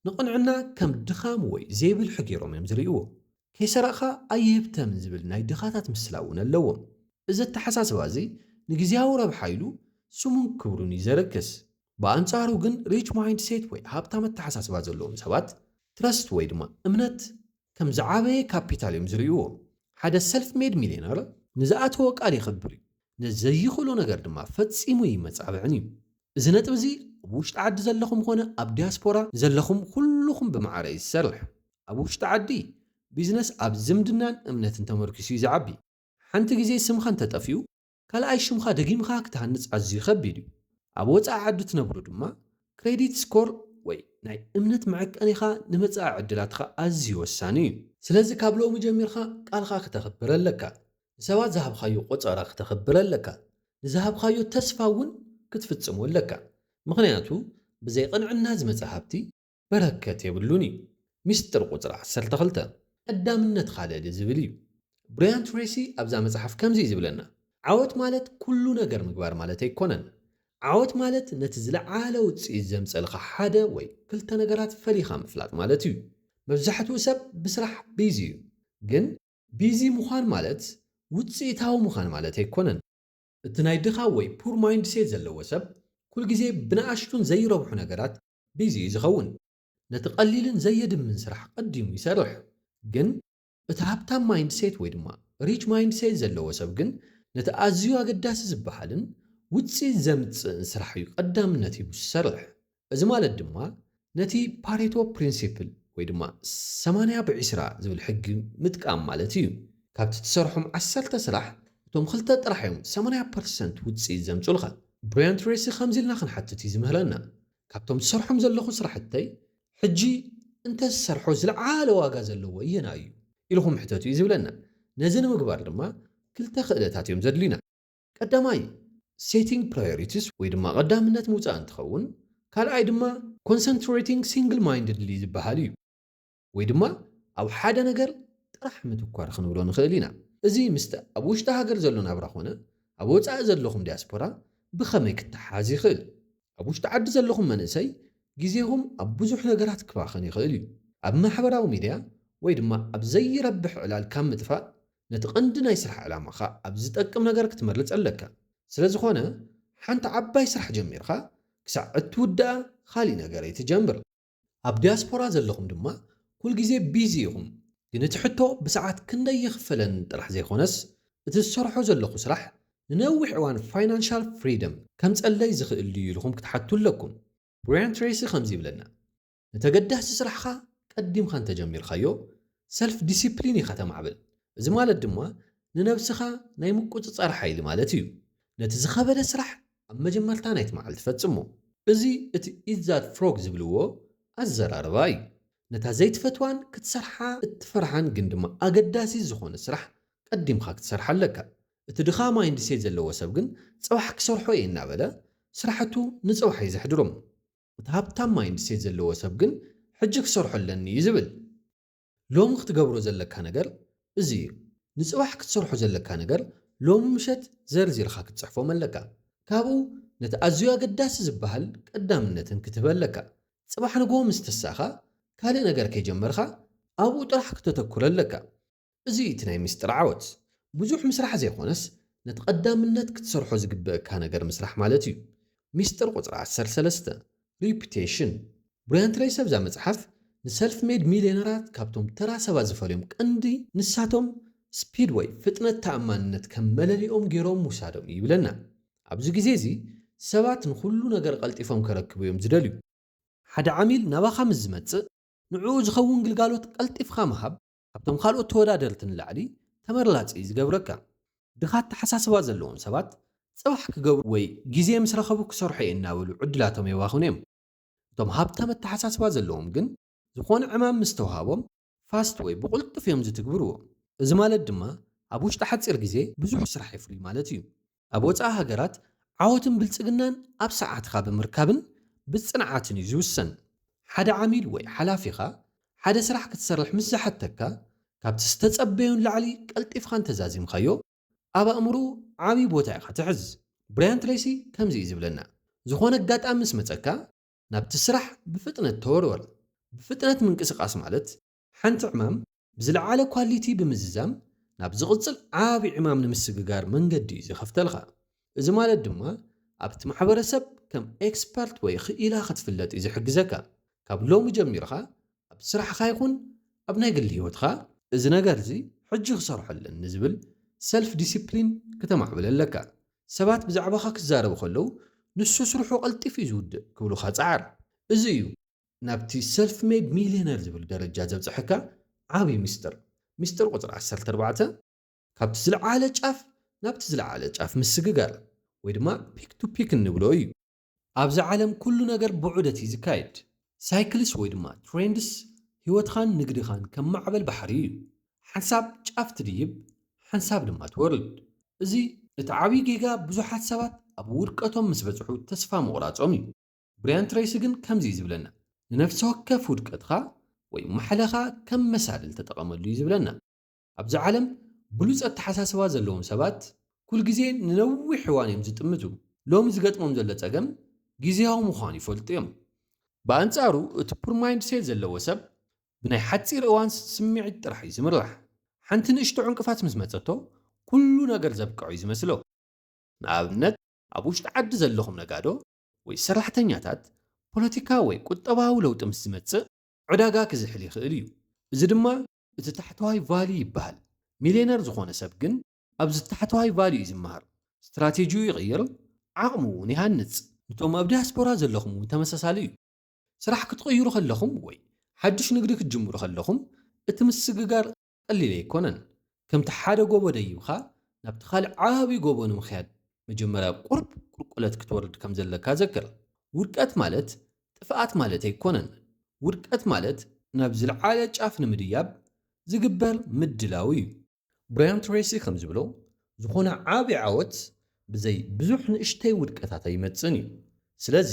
ንቕንዕና ከም ድኻም ወይ ዘይብልሒ ገይሮም እዮም ዝርእይዎ። ከይሰረቕኻ ኣይህብተምን ዝብል ናይ ድኻታት ምስላ እውን ኣለዎም። እዚ ኣተሓሳስባ እዚ ንግዝያዊ ረብሓ ኢሉ ስሙን ክብሩን እዩ ዘርክስ። ብኣንጻሩ ግን ሪች ማይንድሴት ወይ ሃብታም ኣተሓሳስባ ዘለዎም ሰባት ትረስት ወይ ድማ እምነት ከም ዝዓበየ ካፒታል እዮም ዝርእይዎ። ሓደ ሰልፍ ሜድ ሚልዮነር ንዝኣተዎ ቃል የኽብር እዩ፣ ነዚ ዘይኽእሎ ነገር ድማ ፈጺሙ ይመጻብዕን እዩ። እዚ ነጥቢ እዚ ኣብ ውሽጢ ዓዲ ዘለኹም ኾነ ኣብ ዲያስፖራ ዘለኹም ኩልኹም ብማዕረ እዩ ዝሰርሕ። ኣብ ውሽጢ ዓዲ ቢዝነስ ኣብ ዝምድናን እምነትን ተመርኪሱ እዩ ዝዓቢ። ሓንቲ ግዜ ስምኻ እንተጠፊኡ ካልኣይ ሽምኻ ደጊምኻ ክትሃንጽ ኣዝዩ ከቢድ እዩ። ኣብ ወጻኢ ዓዲ ትነብሩ ድማ ክሬዲት ስኮር ወይ ናይ እምነት መዐቀኒኻ ንመጻኢ ዕድላትካ ኣዝዩ ወሳኒ እዩ። ስለዚ ካብ ሎሚ ጀሚርካ ቃልኻ ክተኽብር ኣለካ። ንሰባት ዝሃብካዮ ቆጸራ ክተኽብር ኣለካ። ንዝሃብካዮ ተስፋ እውን ክትፍጽሞ ኣለካ። ምኽንያቱ ብዘይ ቅንዕና ዝመጸ ሃብቲ በረከት የብሉን እዩ። ሚስጥር ቁጽሪ ዓሰርተ ክልተ ቀዳምነትኻ ልዕሊ ዝብል እዩ። ብራያን ትሬሲ ኣብዛ መጽሓፍ ከምዚ እዩ ዝብለና፣ ዓወት ማለት ኩሉ ነገር ምግባር ማለት ኣይኮነን። ዓወት ማለት ነቲ ዝለዓለ ውጽኢት ዘምጸልካ ሓደ ወይ ክልተ ነገራት ፈሊኻ ምፍላጥ ማለት እዩ። መብዛሕትኡ ሰብ ብስራሕ ቢዚ እዩ፣ ግን ቢዚ ምዃን ማለት ውጽኢታዊ ምዃን ማለት ኣይኮነን። እቲ ናይ ድኻ ወይ ፑር ማይንድሴት ዘለዎ ሰብ ኩልግዜ ብንኣሽቱን ዘይረብሑ ነገራት ቢዚ እዩ ዝኸውን። ነቲ ቀሊልን ዘየድምን ስራሕ ቀዲሙ ይሰርሕ። ግን እቲ ሃብታም ማይንድሴት ወይ ድማ ሪች ማይንድሴት ዘለዎ ሰብ ግን ነቲ ኣዝዩ ኣገዳሲ ዝበሃልን ውጽኢት ዘምጽእን ስራሕ እዩ ቀዳምነት ሂቡ ዝሰርሕ። እዚ ማለት ድማ ነቲ ፓሬቶ ፕሪንሲፕል ወይ ድማ ሰማንያ ብዒስራ ዝብል ሕጊ ምጥቃም ማለት እዩ። ካብቲ ትሰርሖም ዓሰርተ ስራሕ እቶም ክልተ ጥራሕ እዮም ሰማንያ ፐርሰንት ውጽኢት ዘምጹልካ። ብራያን ትሬሲ ከምዚ ኢልና ክንሓትት እዩ ዝምህረና፣ ካብቶም ትሰርሖም ዘለኹ ስራሕተይ ሕጂ እንተ ዝሰርሖ ዝለዓለ ዋጋ ዘለዎ እየና እዩ ኢልኩም ሕተቱ እዩ ዝብለና። ነዚ ንምግባር ድማ ክልተ ክእለታት እዮም ዘድልዩና። ቀዳማይ ሴቲንግ ፕራዮሪቲስ ወይ ድማ ቀዳምነት ምውፃእ እንትኸውን፣ ካልኣይ ድማ ኮንሰንትሬቲንግ ሲንግል ማይንድድሊ ዝበሃል እዩ። ወይ ድማ ኣብ ሓደ ነገር ጥራሕ ምትኳር ክንብሎ ንኽእል ኢና። እዚ ምስቲ ኣብ ውሽጢ ሃገር ዘሎ ናብራ ኮነ ኣብ ወፃኢ ዘለኹም ዲያስፖራ ብኸመይ ክተሓዝ ይኽእል? ኣብ ውሽጢ ዓዲ ዘለኹም መንእሰይ ግዜኹም ኣብ ብዙሕ ነገራት ክባኸን ይኽእል እዩ። ኣብ ማሕበራዊ ሚድያ ወይ ድማ ኣብ ዘይረብሕ ዕላል ካብ ምጥፋእ ነቲ ቀንዲ ናይ ስራሕ ዕላማኻ ኣብ ዝጠቅም ነገር ክትመርጽ ኣለካ። ስለ ዝኾነ ሓንቲ ዓባይ ስራሕ ጀሚርካ ክሳዕ እትውድኣ ካሊእ ነገር ኣይትጀምር። ኣብ ዲያስፖራ ዘለኹም ድማ ኩልግዜ ቢዚ ኢኹም። ግን እቲ ሕቶ ብሰዓት ክንደይ ይኽፈለኒ ጥራሕ ዘይኮነስ፣ እቲ ዝሰርሖ ዘለኹ ስራሕ ንነዊሕ እዋን ፋይናንሻል ፍሪደም ከምጸለይ ዝኽእል ድዩ ኢልኹም ክትሓቱ ኣለኩም። ብራያን ትሬሲ ከምዚ ይብለና፣ ነቲ ኣገዳሲ ስራሕኻ ቀዲምካ እንተጀሚርካዮ፣ ሰልፍ ዲሲፕሊን ኢኻ ተማዕብል። እዚ ማለት ድማ ንነብስኻ ናይ ምቁጽጻር ሓይሊ ማለት እዩ። ነቲ ዝኸበደ ስራሕ ኣብ መጀመርታ ናይቲ መዓልቲ ፈጽሞ። እዚ እቲ ኢት ዛት ፍሮግ ዝብልዎ ኣዘራርባ እዩ። ነታ ዘይትፈትዋን ክትሰርሓ እትፈርሓን ግን ድማ ኣገዳሲ ዝኾነ ስራሕ ቀዲምካ ክትሰርሓ ኣለካ። እቲ ድኻ ማይንድሴት ዘለዎ ሰብ ግን ጽባሕ ክሰርሖ እየ እናበለ ስራሕቱ ንጽባሕ እዩ ዘሕድሮም። እቲ ሃብታም ማይንድሴት ዘለዎ ሰብ ግን ሕጂ ክሰርሖ ኣለኒ እዩ ዝብል። ሎሚ ክትገብሮ ዘለካ ነገር እዚ እዩ። ንጽባሕ ክትሰርሖ ዘለካ ነገር ሎሚ ምሸት ዘርዚርካ ክትጽሕፎም ኣለካ። ካብኡ ነቲ ኣዝዩ ኣገዳሲ ዝበሃል ቀዳምነትን ክትህበ ኣለካ። ጽባሕ ንግሆ ምስ ተሳኻ ካልእ ነገር ከይጀመርካ ኣብኡ ጥራሕ ክተተኩረ ኣለካ። እዚ እቲ ናይ ሚስጥር ዓወት። ብዙሕ ምስራሕ ዘይኮነስ ነቲ ቀዳምነት ክትሰርሖ ዝግበእካ ነገር ምስራሕ ማለት እዩ። ሚስጥር ቁጽሪ ዓሰርተ ሰለስተ፣ ሪፒቴሽን። ብራያን ትሬሲ ኣብዛ መጽሓፍ ንሰልፍ ሜድ ሚልዮነራት ካብቶም ተራ ሰባት ዝፈልዮም ቀንዲ ንሳቶም ስፒድ ወይ ፍጥነት ተኣማንነት ከም መለሊኦም ገይሮም ምውሳዶም እዩ ይብለና። ኣብዚ ግዜ እዚ ሰባት ንኹሉ ነገር ቀልጢፎም ከረክቡ እዮም ዝደልዩ። ሓደ ዓሚል ናባኻ ምስ ዝመጽእ ንዕኡ ዝኸውን ግልጋሎት ቀልጢፍካ ምሃብ ካብቶም ካልኦት ተወዳደርቲ ንላዕሊ ተመርላጺ እዩ ዝገብረካ። ድኻ ኣተሓሳስባ ዘለዎም ሰባት ጽባሕ ክገብሩ ወይ ግዜ ምስ ረኸቡ ክሰርሑ እየ እናበሉ ዕድላቶም የባኽኑ እዮም። እቶም ሃብታም ኣተሓሳስባ ዘለዎም ግን ዝኾነ ዕማም ምስ ተዋሃቦም ፋስት ወይ ብቕልጡፍ እዮም ዝትግብርዎ። እዚ ማለት ድማ ኣብ ውሽጢ ሓጺር ግዜ ብዙሕ ስራሕ የፍርዩ ማለት እዩ። ኣብ ወጻኢ ሃገራት ዓወትን ብልጽግናን ኣብ ሰዓትኻ ብምርካብን ብጽንዓትን እዩ ዝውሰን። ሓደ ዓሚል ወይ ሓላፊኻ ሓደ ስራሕ ክትሰርሕ ምስ ዝሓተካ ካብቲ ዝተጸበዮን ላዕሊ ቀልጢፍካ እንተዛዚምካዮ ኣብ ኣእምሮኡ ዓቢ ቦታ ኢኻ ትሕዝ። ብራያን ትሬሲ ከምዚ እዩ ዝብለና፣ ዝኾነ ኣጋጣሚ ምስ መጸካ ናብቲ ስራሕ ብፍጥነት ተወርወር። ብፍጥነት ምንቅስቃስ ማለት ሓንቲ ዕማም ብዝለዓለ ኳሊቲ ብምዝዛም ናብ ዝቕጽል ዓቢ ዕማም ንምስግጋር መንገዲ እዩ ዝኸፍተልካ። እዚ ማለት ድማ ኣብቲ ማሕበረሰብ ከም ኤክስፐርት ወይ ክኢላ ክትፍለጥ እዩ ዝሕግዘካ። ካብ ሎሚ ጀሚርካ ኣብ ስራሕኻ ይኹን ኣብ ናይ ግሊ ህይወትካ እዚ ነገር እዚ ሕጂ ክሰርሖ ኣለኒ ዝብል ሰልፍ ዲሲፕሊን ክተማዕብል ኣለካ። ሰባት ብዛዕባኻ ክዛረቡ ከለዉ ንሱ ስርሑ ቀልጢፍ እዩ ዝውድእ ክብሉኻ ጸዓር። እዚ እዩ ናብቲ ሰልፍ ሜድ ሚልዮነር ዝብል ደረጃ ዘብጽሐካ ዓቢ ሚስጥር። ሚስጥር ቁጽሪ ዓሰርተ ኣርባዕተ፣ ካብቲ ዝለዓለ ጫፍ ናብቲ ዝለዓለ ጫፍ ምስግጋር ወይ ድማ ፒክ ቱ ፒክ እንብሎ እዩ። ኣብዚ ዓለም ኩሉ ነገር ብዑደት እዩ ዝካየድ። ሳይክልስ ወይ ድማ ትሬንድስ ህይወትኻን ንግድኻን ከም ማዕበል ባሕሪ እዩ። ሓንሳብ ጫፍ ትድይብ፣ ሓንሳብ ድማ ትወርድ። እዚ እቲ ዓብዪ ጌጋ ብዙሓት ሰባት ኣብ ውድቀቶም ምስ በጽሑ ተስፋ ምቑራጾም እዩ። ብራያን ትሬሲ ግን ከምዚ እዩ ዝብለና፣ ንነፍሲ ወከፍ ውድቀትኻ ወይ ማሕለኻ ከም መሳልል ተጠቐመሉ እዩ ዝብለና። ኣብዚ ዓለም ብሉጽ ኣተሓሳስባ ዘለዎም ሰባት ኩል ግዜ ንነዊሕ እዋን እዮም ዝጥምቱ። ሎሚ ዝገጥሞም ዘሎ ጸገም ግዜያዊ ምዃኑ ይፈልጡ እዮም። ብኣንጻሩ እቲ ፑር ማይንድሴት ዘለዎ ሰብ ብናይ ሓጺር እዋን ስምዒት ጥራሕ እዩ ዝምራሕ። ሓንቲ ንእሽቶ ዕንቅፋት ምስ መጸቶ ኩሉ ነገር ዘብቅዖ እዩ ዝመስሎ። ንኣብነት ኣብ ውሽጢ ዓዲ ዘለኹም ነጋዶ ወይ ሰራሕተኛታት ፖለቲካ ወይ ቁጠባዊ ለውጢ ምስ ዝመጽእ ዕዳጋ ክዝሕል ይኽእል እዩ። እዚ ድማ እቲ ታሕተዋይ ቫልዩ ይበሃል። ሚልዮነር ዝኾነ ሰብ ግን ኣብዚ ታሕተዋይ ቫልዩ እዩ ዝመሃር። ስትራቴጂኡ ይቕይር፣ ዓቕሙ እውን ይሃንጽ። ንቶም ኣብ ዲያስፖራ ዘለኹም እውን ተመሳሳሊ እዩ። ስራሕ ክትቕይሩ ከለኹም ወይ ሓድሽ ንግዲ ክትጅምሩ ከለኹም እቲ ምስግጋር ቀሊል ኣይኮነን። ከምቲ ሓደ ጎቦ ደይብኻ ናብቲ ካልእ ዓቢ ጎቦ ንምኽያድ መጀመርያ ቁሩብ ቁልቁለት ክትወርድ ከም ዘለካ ዘክር። ውድቀት ማለት ጥፍኣት ማለት ኣይኮነን። ውድቀት ማለት ናብ ዝለዓለ ጫፍ ንምድያብ ዝግበር ምድላው እዩ። ብራያን ትሬሲ ከም ዝብሎ፣ ዝኾነ ዓቢ ዓወት ብዘይ ብዙሕ ንእሽተይ ውድቀታት ኣይመጽእን እዩ። ስለዚ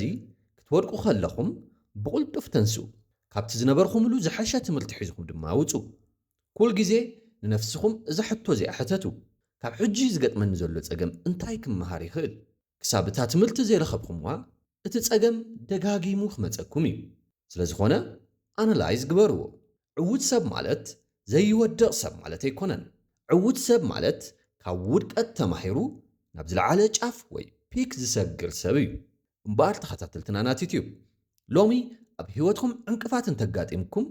ክትወድቁ ከለኹም ብቕልጡፍ ተንስኡ። ካብቲ ዝነበርኹምሉ ዝሐሸ ትምህርቲ ሒዝኹም ድማ ውጹ። ኩል ግዜ ንነፍስኹም እዛ ሕቶ እዚኣ ሕተቱ፣ ካብ ሕጂ ዝገጥመኒ ዘሎ ጸገም እንታይ ክመሃር ይኽእል? ክሳብ እታ ትምህርቲ ዘይረኸብኹምዋ እቲ ጸገም ደጋጊሙ ክመጸኩም እዩ። ስለዝኾነ ኣናላይዝ ግበርዎ። ዕዉት ሰብ ማለት ዘይወድቕ ሰብ ማለት ኣይኮነን። ዕዉት ሰብ ማለት ካብ ውድቀት ተማሂሩ ናብ ዝለዓለ ጫፍ ወይ ፒክ ዝሰግር ሰብ እዩ። እምበኣር ተኸታተልትና ናት ዩትዩብ፣ ሎሚ ኣብ ህይወትኩም ዕንቅፋት እንተጋጢምኩም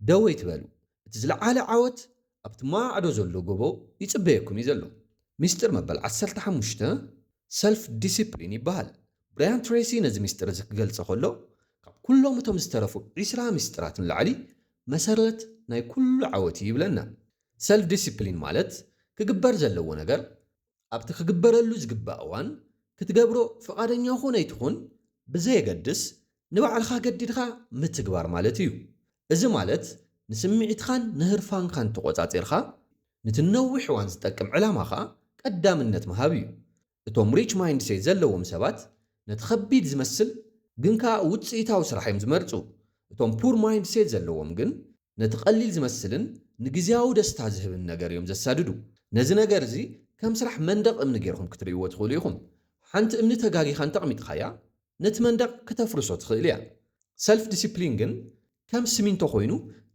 ደው ኣይትበሉ። እቲ ዝለዓለ ዓወት ኣብቲ ማዕዶ ዘሎ ጎቦ ይጽበየኩም እዩ ዘሎ። ሚስጥር መበል ዓሰርተ ሓሙሽተ ሰልፍ ዲሲፕሊን ይበሃል። ብራያን ትሬሲ ነዚ ሚስጥር እዚ ክገልጾ ከሎ፣ ካብ ኩሎም እቶም ዝተረፉ ዒስራ ሚስጥራት ንላዕሊ መሰረት ናይ ኩሉ ዓወት እዩ ይብለና። ሰልፍ ዲሲፕሊን ማለት ክግበር ዘለዎ ነገር ኣብቲ ክግበረሉ ዝግባእ እዋን ክትገብሮ ፍቓደኛ ኹን ኣይትኹን ብዘየገድስ ንባዕልኻ ገዲድኻ ምትግባር ማለት እዩ። እዚ ማለት ንስምዒትኻን ንህርፋንካን ተቖጻጺርካ ነቲ ነዊሕ እዋን ዝጠቅም ዕላማኻ ቀዳምነት ምሃብ እዩ። እቶም ሪች ማይንድሴት ዘለዎም ሰባት ነቲ ከቢድ ዝመስል ግን ከኣ ውጽኢታዊ ስራሕ እዮም ዝመርጹ። እቶም ፑር ማይንድሴት ዘለዎም ግን ነቲ ቀሊል ዝመስልን ንግዝያዊ ደስታ ዝህብን ነገር እዮም ዘሳድዱ። ነዚ ነገር እዚ ከም ስራሕ መንደቕ እምኒ ጌርኩም ክትርእይዎ ትኽእሉ ኢኹም። ሓንቲ እምኒ ተጋጊኻ እንተቕሚጥኻያ ነቲ መንደቕ ክተፍርሶ ትኽእል እያ። ሰልፍ ዲሲፕሊን ግን ከም ስሚንቶ ኮይኑ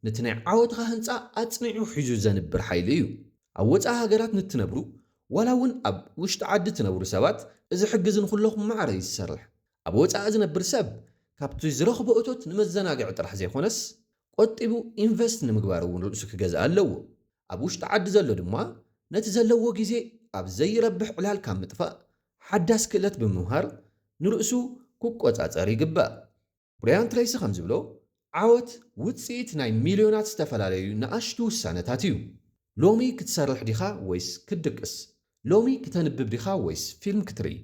ነቲ ናይ ዓወትኻ ህንጻ ኣጽኒዑ ሒዙ ዘንብር ሓይሊ እዩ። ኣብ ወጻኢ ሃገራት ንትነብሩ ዋላ እውን ኣብ ውሽጢ ዓዲ ትነብሩ ሰባት እዚ ሕግዚ ንኹለኹም ማዕረ እዩ ዝሰርሕ። ኣብ ወጻኢ ዝነብር ሰብ ካብቲ ዝረኽቦ እቶት ንመዘናግዒ ጥራሕ ዘይኮነስ ቆጢቡ ኢንቨስት ንምግባር እውን ርእሱ ክገዝእ ኣለዎ። ኣብ ውሽጢ ዓዲ ዘሎ ድማ ነቲ ዘለዎ ግዜ ኣብ ዘይረብሕ ዕላል ካብ ምጥፋእ ሓዳስ ክእለት ብምምሃር ንርእሱ ክቆጻጸር ይግባእ። ብራያን ትሬሲ ከም ዝብሎ ዓወት ውጽኢት ናይ ሚልዮናት ዝተፈላለዩ ንኣሽቱ ውሳነታት እዩ። ሎሚ ክትሰርሕ ዲኻ ወይስ ክትድቅስ? ሎሚ ክተንብብ ዲኻ ወይስ ፊልም ክትርኢ?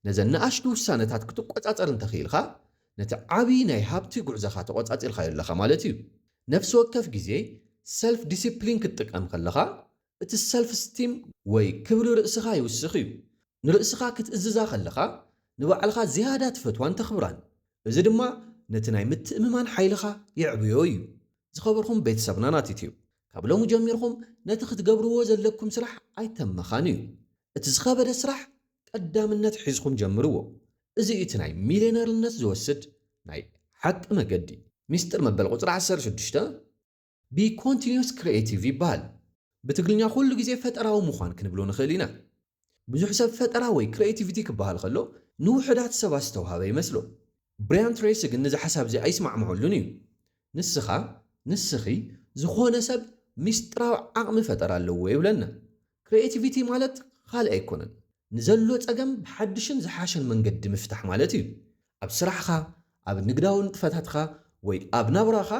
ነዘን ንኣሽቱ ውሳነታት ክትቆጻጸር እንተኽኢልካ ነቲ ዓቢ ናይ ሃብቲ ጉዕዞኻ ተቆጻጺርካዮ ኣለኻ ማለት እዩ። ነፍሲ ወከፍ ግዜ ሰልፍ ዲሲፕሊን ክትጥቀም ከለኻ እቲ ሰልፍ ስቲም ወይ ክብሪ ርእስኻ ይውስኽ እዩ። ንርእስኻ ክትእዝዛ ከለኻ ንባዕልኻ ዝያዳ ትፈትዋን ተኽብራን። እዚ ድማ ነቲ ናይ ምትእምማን ሓይልኻ የዕብዮ እዩ። ዝኸበርኩም ቤተሰብና ናት ዩትዩብ ካብ ሎሚ ጀሚርኩም ነቲ ክትገብርዎ ዘለኩም ስራሕ ኣይተመኻንዩ። እቲ ዝኸበደ ስራሕ ቀዳምነት ሒዝኩም ጀምርዎ። እዚ እዩ እቲ ናይ ሚልዮነርነት ዝወስድ ናይ ሓቂ መገዲ። ሚስጥር መበል ቁፅሪ ዓሰርተ ሽዱሽተ ቢ ኮንቲኒስ ክሪኤቲቭ ይበሃል። ብትግርኛ ኩሉ ግዜ ፈጠራዊ ምዃን ክንብሎ ንኽእል ኢና። ብዙሕ ሰብ ፈጠራ ወይ ክሪኤቲቪቲ ክበሃል ከሎ ንውሑዳት ሰባት ዝተውሃበ ይመስሎ። ብራያን ትሬሲ ግን ነዚ ሓሳብ እዚ ኣይስማዕምዐሉን እዩ። ንስኻ ንስኺ ዝኾነ ሰብ ሚስጥራዊ ዓቕሚ ፈጠራ ኣለዎ ይብለና። ክሪኤቲቪቲ ማለት ካልእ ኣይኮነን፣ ንዘሎ ጸገም ብሓድሽን ዝሓሸን መንገዲ ምፍታሕ ማለት እዩ። ኣብ ስራሕኻ፣ ኣብ ንግዳዊ ንጥፈታትካ ወይ ኣብ ናብራኻ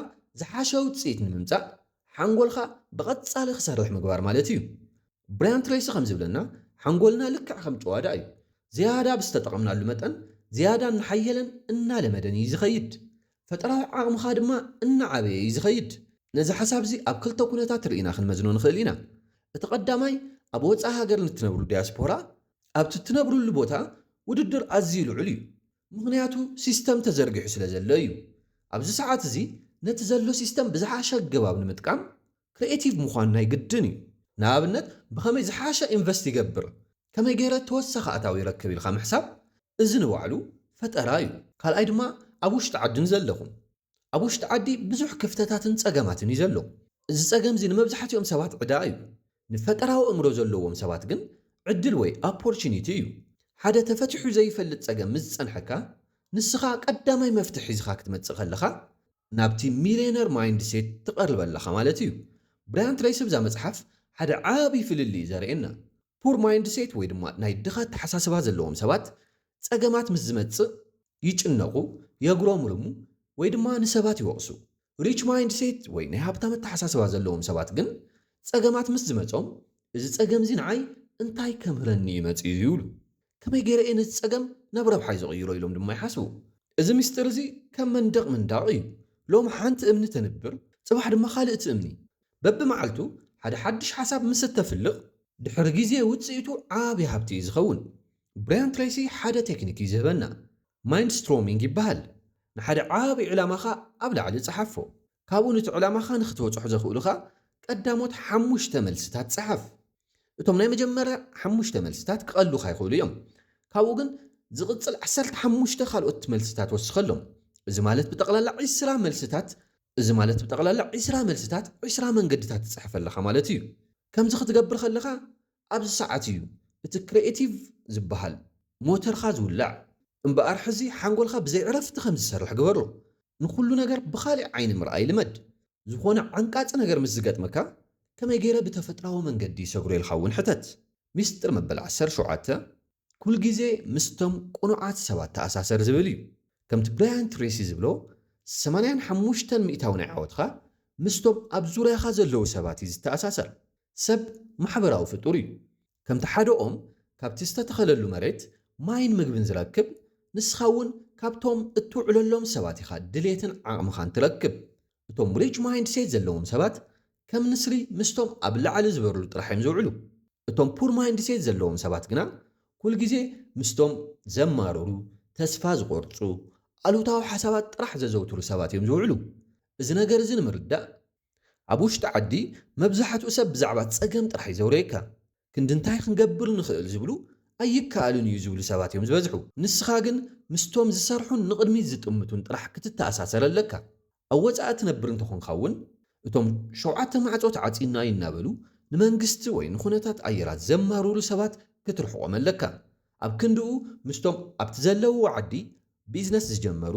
ዝሓሸ ውጽኢት ንምምጻእ ሓንጎልካ ብቐጻሊ ክሰርሕ ምግባር ማለት እዩ። ብራያን ትሬሲ ከም ዝብለና ሓንጎልና ልክዕ ከም ጨዋዳ እዩ። ዝያዳ ብዝተጠቐምናሉ መጠን ዝያዳ እናሓየለን እናለመደን እዩ ዝኸይድ። ፈጠራዊ ዓቕምኻ ድማ እናዓበየ እዩ ዝኸይድ። ነዚ ሓሳብ እዚ ኣብ ክልተ ኩነታት ርኢና ክንመዝኖ ንኽእል ኢና። እቲ ቀዳማይ ኣብ ወፃኢ ሃገር ንትነብሩ ዲያስፖራ ኣብቲ ትነብሩሉ ቦታ ውድድር ኣዝዩ ልዑል እዩ። ምኽንያቱ ሲስተም ተዘርጊሑ ስለ ዘሎ እዩ። ኣብዚ ሰዓት እዚ ነቲ ዘሎ ሲስተም ብዝሓሸ ኣገባብ ንምጥቃም ክሪኤቲቭ ምዃን ናይ ግድን እዩ። ንኣብነት ብኸመይ ዝሓሸ ኢንቨስት ይገብር፣ ከመይ ገይረ ተወሳኺ ኣታዊ ይረክብ ኢልካ ምሕሳብ፣ እዚ ንባዕሉ ፈጠራ እዩ። ካልኣይ ድማ ኣብ ውሽጢ ዓዲ ንዘለኹም፣ ኣብ ውሽጢ ዓዲ ብዙሕ ክፍተታትን ጸገማትን እዩ ዘሎ። እዚ ጸገም እዚ ንመብዛሕትኦም ሰባት ዕዳ እዩ። ንፈጠራዊ እምሮ ዘለዎም ሰባት ግን ዕድል ወይ ኦፖርቹኒቲ እዩ። ሓደ ተፈቲሑ ዘይፈልጥ ጸገም ምስ ዝጸንሐካ ንስኻ ቀዳማይ መፍትሒ ሒዝኻ ክትመጽእ ከለኻ ናብቲ ሚልዮነር ማይንድሴት ትቐርብ ኣለኻ ማለት እዩ። ብራያን ትሬሲ ብዛ መጽሓፍ ሓደ ዓቢ ፍልልይ እዩ ዘርእየና። ፑር ማይንድሴት ወይ ድማ ናይ ድኻ ኣተሓሳስባ ዘለዎም ሰባት ጸገማት ምስ ዝመጽእ ይጭነቑ፣ የጉረምርሙ ወይ ድማ ንሰባት ይወቕሱ። ሪች ማይንድሴት ወይ ናይ ሃብታም ኣተሓሳስባ ዘለዎም ሰባት ግን ጸገማት ምስ ዝመጾም እዚ ጸገም እዚ ንዓይ እንታይ ከምህረኒ እዩ መጺኡ ይብሉ። ከመይ ገይረ እየ ነዚ ጸገም ናብ ረብሓይ ዝቕይሮ ኢሎም ድማ ይሓስቡ። እዚ ምስጢር እዚ ከም መንደቕ ምንዳቕ እዩ። ሎም ሓንቲ እምኒ ተንብር፣ ጽባሕ ድማ ካልእ ትእምኒ። በብመዓልቱ ሓደ ሓድሽ ሓሳብ ምስ እተፍልቕ ድሕሪ ግዜ ውጽኢቱ ዓቢ ሃብቲ እዩ ዝኸውን። ብራያን ትሬሲ ሓደ ቴክኒክ እዩ ዝህበና። ማይንድ ስትሮሚንግ ይበሃል። ንሓደ ዓቢ ዕላማኻ ኣብ ላዕሊ ጸሓፎ። ካብኡ ነቲ ዕላማኻ ንኽትበጽሖ ዘኽእሉኻ ቀዳሞት ሓሙሽተ መልስታት ጸሓፍ። እቶም ናይ መጀመርያ ሓሙሽተ መልስታት ክቐሉኻ ይኽእሉ እዮም። ካብኡ ግን ዝቕጽል ዓሰርተ ሓሙሽተ ካልኦት መልስታት ወስኸሎም። እዚ ማለት ብጠቕላላ ዒስራ መልስታት፣ እዚ ማለት ብጠቕላላ ዒስራ መልስታት ዒስራ መንገድታት ትጽሕፍ ኣለኻ ማለት እዩ። ከምዚ ክትገብር ከለኻ ኣብዚ ሰዓት እዩ እቲ ክሪኤቲቭ ዝበሃል ሞተርካ ዝውላዕ። እምበኣር ሕዚ ሓንጎልካ ብዘይ ዕረፍቲ ከም ዝሰርሕ ግበሮ። ንኹሉ ነገር ብኻልእ ዓይኒ ምርኣይ ልመድ። ዝኾነ ዓንቃጺ ነገር ምስ ዝገጥመካ፣ ከመይ ገይረ ብተፈጥራዊ መንገዲ ይሰግሮ ኢልካ እውን ሕተት። ሚስጥር መበል ዓሰርተ ሸውዓተ፣ ኩል ግዜ ምስቶም ቅኑዓት ሰባት ተኣሳሰር ዝብል እዩ። ከምቲ ብራያን ትሬሲ ዝብሎ፣ ሰማንያን ሓሙሽተን ሚእታዊ ናይ ዓወትኻ ምስቶም ኣብ ዙርያኻ ዘለዉ ሰባት እዩ ዝተኣሳሰር። ሰብ ማሕበራዊ ፍጡር እዩ። ከምቲ ሓደ ኦም ካብቲ ዝተተኸለሉ መሬት ማይን ምግብን ዝረክብ፣ ንስኻ እውን ካብቶም እትውዕለሎም ሰባት ኢኻ ድሌትን ዓቕምኻን ትረክብ። እቶም ሪች ማይንድሴት ዘለዎም ሰባት ከም ንስሪ ምስቶም ኣብ ላዕሊ ዝበርሉ ጥራሕ እዮም ዝውዕሉ። እቶም ፑር ማይንድሴት ዘለዎም ሰባት ግና ኩል ግዜ ምስቶም ዘማርሩ፣ ተስፋ ዝቆርጹ፣ ኣሉታዊ ሓሳባት ጥራሕ ዘዘውትሩ ሰባት እዮም ዝውዕሉ። እዚ ነገር እዚ ንምርዳእ፣ ኣብ ውሽጢ ዓዲ መብዛሕትኡ ሰብ ብዛዕባ ጸገም ጥራሕ እዩ ዘውረየካ። ክንዲ እንታይ ክንገብር ንኽእል ዝብሉ ኣይከኣልን እዩ ዝብሉ ሰባት እዮም ዝበዝሑ። ንስኻ ግን ምስቶም ዝሰርሑን ንቕድሚት ዝጥምቱን ጥራሕ ክትተኣሳሰር ኣለካ። ኣብ ወጻኢ ትነብር እንተኾንካ እውን፣ እቶም ሸውዓተ ማዕጾ ተዓጺና እዩ እናበሉ ንመንግስቲ ወይ ንኹነታት ኣየራት ዘማርሩ ሰባት ክትርሕቖም ኣለካ። ኣብ ክንድኡ ምስቶም ኣብቲ ዘለውዎ ዓዲ ቢዝነስ ዝጀመሩ፣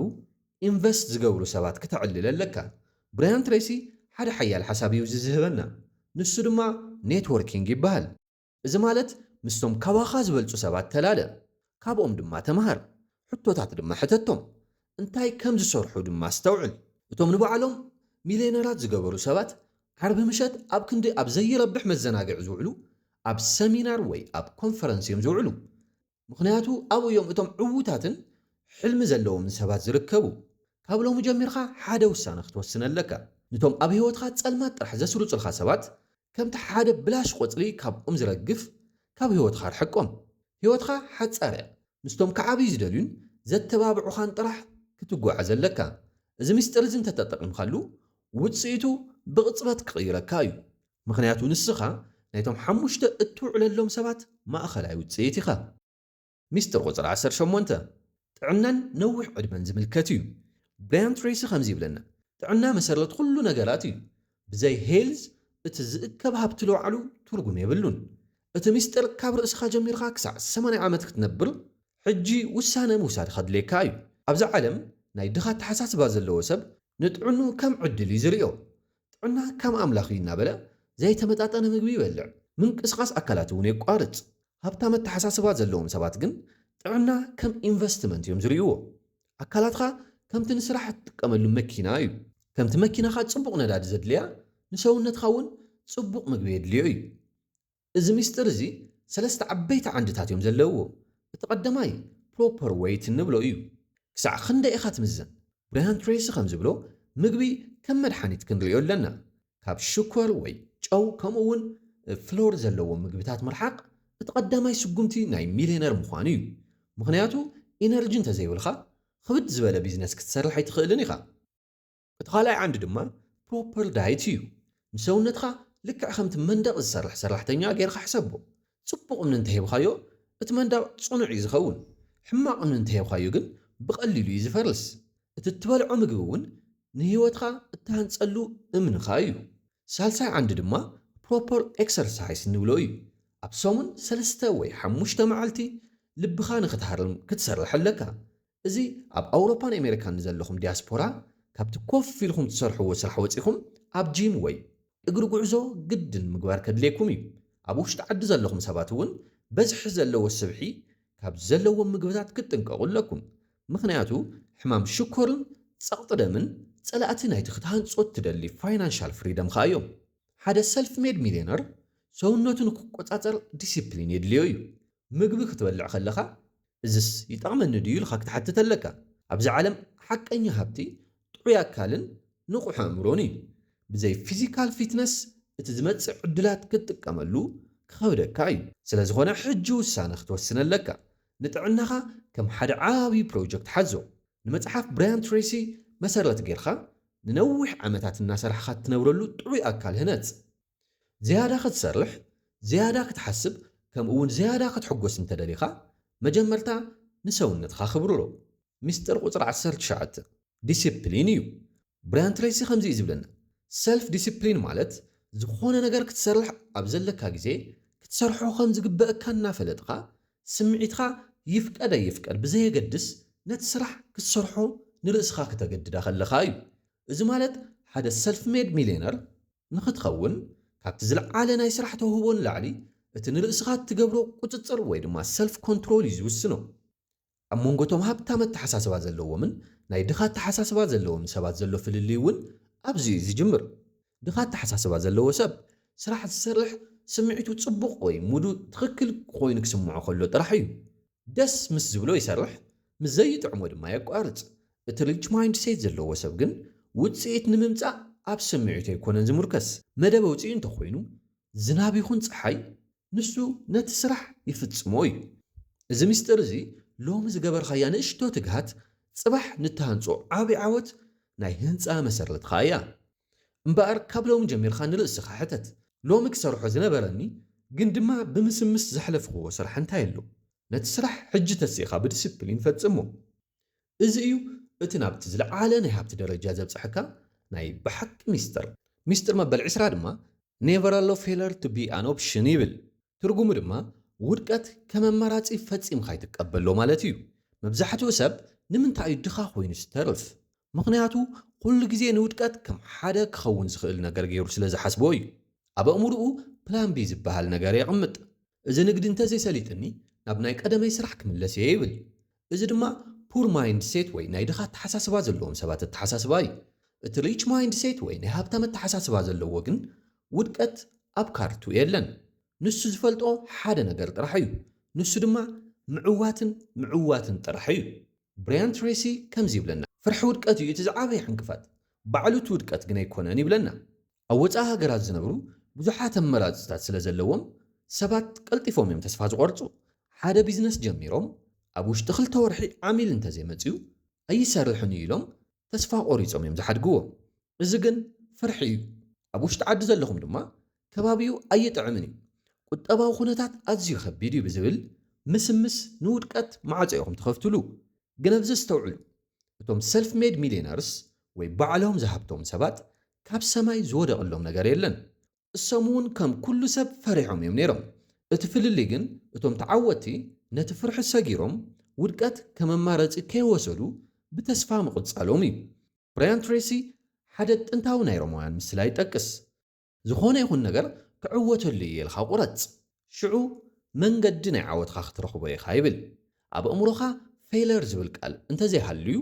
ኢንቨስት ዝገብሩ ሰባት ክተዕልል ኣለካ። ብራያን ትሬሲ ሓደ ሓያል ሓሳብ እዩ እዚ ዝህበና። ንሱ ድማ ኔትወርኪንግ ይበሃል። እዚ ማለት ምስቶም ካባኻ ዝበልጹ ሰባት ተላለ፣ ካብኦም ድማ ተምሃር፣ ሕቶታት ድማ ሕተቶም፣ እንታይ ከም ዝሰርሑ ድማ ኣስተውዕል። እቶም ንባዕሎም ሚልዮነራት ዝገበሩ ሰባት ዓርቢ ምሸት ኣብ ክንዲ ኣብ ዘይረብሕ መዘናግዒ ዝውዕሉ፣ ኣብ ሰሚናር ወይ ኣብ ኮንፈረንስ እዮም ዝውዕሉ። ምኽንያቱ ኣብኡ እዮም እቶም ዕዉታትን ሕልሚ ዘለዎምን ሰባት ዝርከቡ። ካብ ሎሚ ጀሚርካ ሓደ ውሳነ ክትወስን ኣለካ። ንቶም ኣብ ህይወትካ ጸልማት ጥራሕ ዘስርጹልካ ሰባት፣ ከምቲ ሓደ ብላሽ ቆጽሊ ካብኦም ዝረግፍ፣ ካብ ህይወትካ ርሕቆም። ህይወትካ ሓጻር እያ። ምስቶም ክዓብዩ ዝደልዩን ዘተባብዑኻን ጥራሕ ክትጓዓዝ ኣለካ። እዚ ምስጢር እዚ እንተተጠቒምካሉ፣ ውጽኢቱ ብቕጽበት ክቕይረካ እዩ። ምኽንያቱ ንስኻ ናይቶም ሓሙሽተ እትውዕለሎም ሰባት ማእኸላይ ውጽኢት ኢኻ። ሚስጥር ቁጽሪ ዓሰርተ ሸሞንተ፣ ጥዕናን ነዊሕ ዕድመን ዝምልከት እዩ። ብራያን ትሬሲ ከምዚ ይብለና፣ "ጥዕና መሰረት ኩሉ ነገራት እዩ። ብዘይ ሄልዝ እቲ ዝእከብ ሃብቲ ለባዕሉ ትርጉም የብሉን። እቲ ሚስጥር ካብ ርእስኻ ጀሚርካ ክሳዕ ሰማንያ ዓመት ክትነብር ሕጂ ውሳነ ምውሳድ ከድልየካ እዩ." ኣብዛ ዓለም ናይ ድኻ ኣተሓሳስባ ዘለዎ ሰብ ንጥዕኑ ከም ዕድል እዩ ዝርእዮ። ጥዕና ከም ኣምላኽ እዩ እናበለ ዘይተመጣጠነ ምግቢ ይበልዕ፣ ምንቅስቓስ ኣካላት እውን የቋርጽ። ሃብታም ኣተሓሳስባ ዘለዎም ሰባት ግን ጥዕና ከም ኢንቨስትመንት እዮም ዝርእይዎ። ኣካላትካ ከምቲ ንስራሕ እትጥቀመሉ መኪና እዩ። ከምቲ መኪናኻ ጽቡቕ ነዳዲ ዘድልያ፣ ንሰውነትካ እውን ጽቡቕ ምግቢ የድልዮ እዩ። እዚ ሚስጥር እዚ ሰለስተ ዓበይቲ ዓንድታት እዮም ዘለውዎ። እቲ ቀዳማይ ፕሮፐር ዌይት እንብሎ እዩ። ክሳዕ ክንደይ ኢኻ ትምዘን? ብራያን ትሬሲ ከም ዝብሎ፣ ምግቢ ከም መድሓኒት ክንርእዮ ኣለና። ካብ ሽኮር ወይ ጨው ከምኡ እውን ፍሎር ዘለዎም ምግብታት ምርሓቕ እቲ ቀዳማይ ስጉምቲ ናይ ሚልዮነር ምዃኑ እዩ። ምኽንያቱ ኢነርጂ እንተዘይብልካ ክብድ ዝበለ ቢዝነስ ክትሰርሕ ኣይትኽእልን ኢኻ። እቲ ካልኣይ ዓንዲ ድማ ፕሮፐር ዳይት እዩ። ንሰውነትካ ልክዕ ከምቲ መንደቕ ዝሰርሕ ሰራሕተኛ ጌርካ ሕሰቦ። ጽቡቕ እምኒ እንተሂብካዮ እቲ መንደቕ ጽኑዕ እዩ ዝኸውን። ሕማቕ እምኒ እንተሂብካዮ ግን ብቐሊሉ እዩ ዝፈርስ። እቲ እትበልዖ ምግቢ እውን ንህይወትካ እትሃንጸሉ እምንኻ እዩ። ሳልሳይ ዓንዲ ድማ ፕሮፐር ኤክሰርሳይስ እንብሎ እዩ። ኣብ ሰሙን ሰለስተ ወይ ሓሙሽተ መዓልቲ ልብኻ ንኽትሃርም ክትሰርሕ ኣለካ። እዚ ኣብ ኣውሮፓን ኣሜሪካን ንዘለኹም ዲያስፖራ፣ ካብቲ ኮፍ ኢልኩም ትሰርሕዎ ስራሕ ወጺኹም ኣብ ጂም ወይ እግሪ ጉዕዞ ግድን ምግባር ከድልየኩም እዩ። ኣብ ውሽጢ ዓዲ ዘለኹም ሰባት እውን በዝሒ ዘለዎ ስብሒ ካብ ዘለዎም ምግብታት ክትጥንቀቑ ኣለኩም። ምኽንያቱ ሕማም ሽኮርን ጸቕጢ ደምን ጸላእቲ ናይቲ ክትሃንጾ እትደሊ ፋይናንሻል ፍሪደምካ እዮም። ሓደ ሰልፍ ሜድ ሚልዮነር ሰውነቱ ንክቆጻጸር ዲሲፕሊን የድልዮ እዩ። ምግቢ ክትበልዕ ከለኻ፣ "እዝስ ይጠቕመኒ ድዩ?" ኢልካ ክትሓትት ኣለካ። ኣብዚ ዓለም ሓቀኛ ሃብቲ ጥዑይ ኣካልን ንቑሕ ኣእምሮን እዩ። ብዘይ ፊዚካል ፊትነስ እቲ ዝመጽእ ዕድላት ክትጥቀመሉ ክኸብደካ እዩ። ስለ ዝኾነ ሕጂ ውሳነ ክትወስን ኣለካ። ንጥዕናኻ ከም ሓደ ዓቢ ፕሮጀክት ሓዞ። ንመጽሓፍ ብራያን ትሬሲ መሰረት ጌርካ ንነዊሕ ዓመታት እናሰርሕካ እትነብረሉ ጥዑይ ኣካል ህነጽ። ዝያዳ ክትሰርሕ፣ ዝያዳ ክትሓስብ፣ ከምኡ እውን ዝያዳ ክትሕጎስ እንተደሊኻ፣ መጀመርታ ንሰውነትካ ክብርሮ። ሚስጥር ቁጽሪ ዓሰርተ ትሽዓተ ዲሲፕሊን እዩ። ብራያን ትሬሲ ከምዚ እዩ ዝብለና፣ "ሰልፍ ዲሲፕሊን ማለት ዝኾነ ነገር ክትሰርሕ ኣብ ዘለካ ግዜ ክትሰርሖ ከም ዝግበእካ እናፈለጥካ፣ ስምዒትካ ይፍቀድ ኣይፍቀድ ብዘየገድስ ነቲ ስራሕ ክትሰርሖ ንርእስኻ ከተገድዳ ከለኻ እዩ። እዚ ማለት ሓደ ሰልፍ ሜድ ሚልዮነር ንኽትኸውን ካብቲ ዝለዓለ ናይ ስራሕ ተውህቦ ንላዕሊ እቲ ንርእስኻ እትገብሮ ቁጽጽር ወይ ድማ ሰልፍ ኮንትሮል እዩ ዝውስኖ። ኣብ መንጎ እቶም ሃብታም ኣተሓሳስባ ዘለዎምን ናይ ድኻ ኣተሓሳስባ ዘለዎም ሰባት ዘሎ ፍልልይ እውን ኣብዚ እዩ ዝጅምር። ድኻ ኣተሓሳስባ ዘለዎ ሰብ ስራሕ ዝሰርሕ ስምዒቱ ጽቡቕ ወይ ሙዱ ትኽክል ኮይኑ ክስምዖ ከሎ ጥራሕ እዩ። ደስ ምስ ዝብሎ ይሰርሕ፣ ምስ ዘይጥዕሞ ድማ የቋርጽ። እቲ ሪች ማይንድሴት ዘለዎ ሰብ ግን ውጽኢት ንምምጻእ ኣብ ስምዒቱ ኣይኮነን ዝምርከስ። መደብ ኣውጺኡ እንተኾይኑ ዝናብ ይኹን ጸሓይ ንሱ ነቲ ስራሕ ይፍጽሞ እዩ። እዚ ምስጢር እዚ ሎሚ ዝገበርካያ ንእሽቶ ትግሃት ጽባሕ ንትሃንጾ ዓቢ ዓወት ናይ ህንጻ መሰረትካ እያ። እምበኣር ካብ ሎሚ ጀሚርካ ንርእስኻ ሕተት፣ ሎሚ ክሰርሖ ዝነበረኒ ግን ድማ ብምስምስ ዘሕለፍክዎ ስራሕ እንታይ ኣሎ? ነቲ ስራሕ ሕጂ ተሲእኻ ብዲስፕሊን ፈጽሞ። እዚ እዩ እቲ ናብቲ ዝለዓለ ናይ ሃብቲ ደረጃ ዘብጽሐካ ናይ ብሓቂ ሚስጥር። ሚስጥር መበል ዕስራ ድማ never allow failure to be an option ይብል። ትርጉሙ ድማ ውድቀት ከም ኣማራጺ ፈጺምካ ኣይትቀበሎ ማለት እዩ። መብዛሕትኡ ሰብ ንምንታይ እዩ ድኻ ኮይኑ ዝተርፍ? ምኽንያቱ ኩሉ ግዜ ንውድቀት ከም ሓደ ክኸውን ዝኽእል ነገር ገይሩ ስለ ዝሓስቦ እዩ። ኣብ ኣእምሮኡ ፕላን ቢ ዝበሃል ነገር የቕምጥ። እዚ ንግዲ እንተዘይሰሊጥኒ ናብ ናይ ቀደመይ ስራሕ ክምለስ እየ ይብል። እዚ ድማ ፑር ማይንድሴት ወይ ናይ ድኻ ኣተሓሳስባ ዘለዎም ሰባት ኣተሓሳስባ እዩ። እቲ ሪች ማይንድሴት ወይ ናይ ሃብታም ኣተሓሳስባ ዘለዎ ግን ውድቀት ኣብ ካርቱ የለን። ንሱ ዝፈልጦ ሓደ ነገር ጥራሕ እዩ። ንሱ ድማ ምዕዋትን ምዕዋትን ጥራሕ እዩ። ብራያን ትሬሲ ከምዚ ይብለና፣ ፍርሒ ውድቀት እዩ እቲ ዝዓበየ ዕንቅፋት፣ ባዕሉ እቲ ውድቀት ግን ኣይኮነን ይብለና። ኣብ ወፃኢ ሃገራት ዝነብሩ ብዙሓት ኣመራፅታት ስለ ዘለዎም ሰባት ቀልጢፎም እዮም ተስፋ ዝቆርፁ። ሓደ ቢዝነስ ጀሚሮም ኣብ ውሽጢ ክልተ ወርሒ ዓሚል እንተዘይመፅዩ ኣይሰርሕን እዩ ኢሎም ተስፋ ቆሪፆም እዮም ዝሓድግዎ። እዚ ግን ፍርሒ እዩ። ኣብ ውሽጢ ዓዲ ዘለኹም ድማ ከባቢኡ ኣይጥዕምን እዩ፣ ቁጠባዊ ኩነታት ኣዝዩ ከቢድ እዩ ብዝብል ምስምስ ንውድቀት ማዕፆ ኢኹም ትኸፍትሉ። ግን ኣብዚ ኣስተውዕሉ፣ እቶም ሰልፍ ሜድ ሚልዮነርስ ወይ ባዕሎም ዝሃብቶም ሰባት ካብ ሰማይ ዝወደቐሎም ነገር የለን። እሶም እውን ከም ኩሉ ሰብ ፈሪሖም እዮም ነይሮም። እቲ ፍልልይ ግን እቶም ተዓወትቲ ነቲ ፍርሒ ሰጊሮም ውድቀት ከም ኣማራፂ ከይወሰዱ ብተስፋ ምቕጻሎም እዩ። ብራያን ትሬሲ ሓደ ጥንታዊ ናይ ሮማውያን ምስላ ይጠቅስ። ዝኾነ ይኹን ነገር ክዕወተሉ እየ ኢልካ ቁረጽ፣ ሽዑ መንገዲ ናይ ዓወትካ ክትረኽቦ ኢኻ ይብል። ኣብ ኣእምሮኻ ፌለር ዝብል ቃል እንተዘይሃልዩ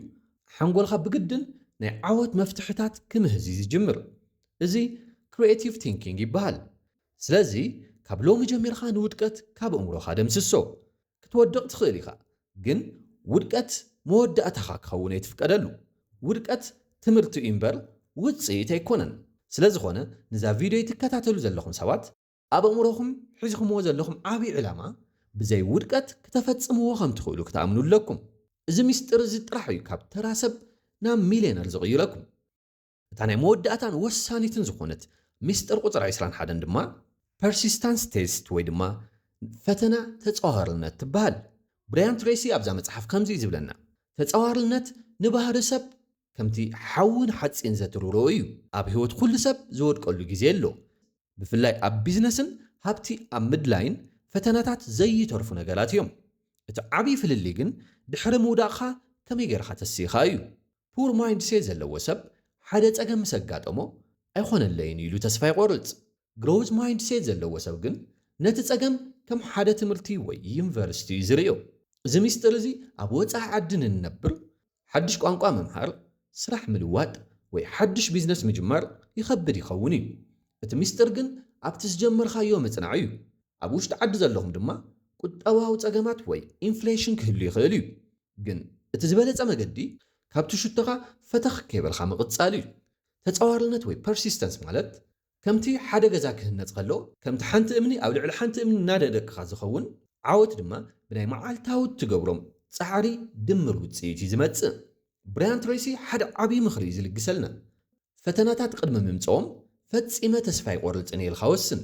ሓንጎልካ ብግድን ናይ ዓወት መፍትሕታት ክምህዝ እዩ ዝጅምር። እዚ ክሪኤቲቭ ቲንኪንግ ይበሃል። ስለዚ ካብ ሎሚ ጀሚርካ ንውድቀት ካብ ኣእምሮኻ ደምስሶ። ክትወድቕ ትኽእል ኢኻ፣ ግን ውድቀት መወዳእታኻ ክኸውን ኣይትፍቀደሉ። ውድቀት ትምህርቲ እዩ እምበር ውጽኢት ኣይኮነን። ስለ ዝኾነ ነዛ ቪድዮ ትከታተሉ ዘለኹም ሰባት ኣብ ኣእምሮኹም ሒዝኹምዎ ዘለኹም ዓብዪ ዕላማ ብዘይ ውድቀት ክተፈጽምዎ ከም ትኽእሉ ክትኣምኑ ኣለኩም። እዚ ሚስጥር እዚ ጥራሕ እዩ ካብ ተራ ሰብ ናብ ሚልዮነር ዝቕይረኩም። እታ ናይ መወዳእታን ወሳኒትን ዝኾነት ሚስጥር ቁጽሪ ዕስራን ሓደን ድማ ፐርሲስታንስ ቴስት ወይ ድማ ፈተና ተጻዋርነት ትበሃል። ብራያን ትሬሲ ኣብዛ መጽሓፍ ከምዚ እዩ ዝብለና፣ ተጻዋርነት ንባህሪ ሰብ ከምቲ ሓዊ ንሓጺን ዘትርሮ እዩ። ኣብ ህይወት ኩሉ ሰብ ዝወድቀሉ ግዜ ኣሎ። ብፍላይ ኣብ ቢዝነስን ሃብቲ ኣብ ምድላይን ፈተናታት ዘይተርፉ ነገራት እዮም። እቲ ዓብዪ ፍልልይ ግን ድሕሪ ምውዳቕኻ ከመይ ጌርካ ተሲእኻ እዩ። ፑር ማይንድሴት ዘለዎ ሰብ ሓደ ጸገም ምስ ኣጋጠሞ ኣይኾነለይን ኢሉ ተስፋ ይቆርጽ። ግሮውዝ ማይንድሴት ዘለዎ ሰብ ግን ነቲ ጸገም ከም ሓደ ትምህርቲ ወይ ዩኒቨርሲቲ እዩ ዝርእዮ። እዚ ሚስጥር እዚ ኣብ ወጻኢ ዓዲ ንንነብር ሓድሽ ቋንቋ ምምሃር፣ ስራሕ ምልዋጥ ወይ ሓድሽ ቢዝነስ ምጅማር ይኸብድ ይኸውን እዩ። እቲ ሚስጥር ግን ኣብቲ ዝጀመርካዮ ምጽናዕ እዩ። ኣብ ውሽጢ ዓዲ ዘለኹም ድማ ቁጠባዊ ጸገማት ወይ ኢንፍሌሽን ክህሉ ይኽእል እዩ። ግን እቲ ዝበለጸ መገዲ ካብቲ ሽቶኻ ፈተኽ ከይበልካ ምቕጻል እዩ። ተጻዋርነት ወይ ፐርሲስተንስ ማለት ከምቲ ሓደ ገዛ ክህነጽ ከሎ ከምቲ ሓንቲ እምኒ ኣብ ልዕሊ ሓንቲ እምኒ እናደደቅኻ ዝኸውን ዓወት ድማ ብናይ መዓልታዊ እትገብሮም ጻዕሪ ድምር ውጽኢት እዩ ዝመጽእ። ብራያን ትሬሲ ሓደ ዓብዪ ምኽሪ እዩ ዝልግሰልና። ፈተናታት ቅድሚ ምምጽኦም ፈጺመ ተስፋ ኣይቆርጽን እየ ኢልካ ወስን።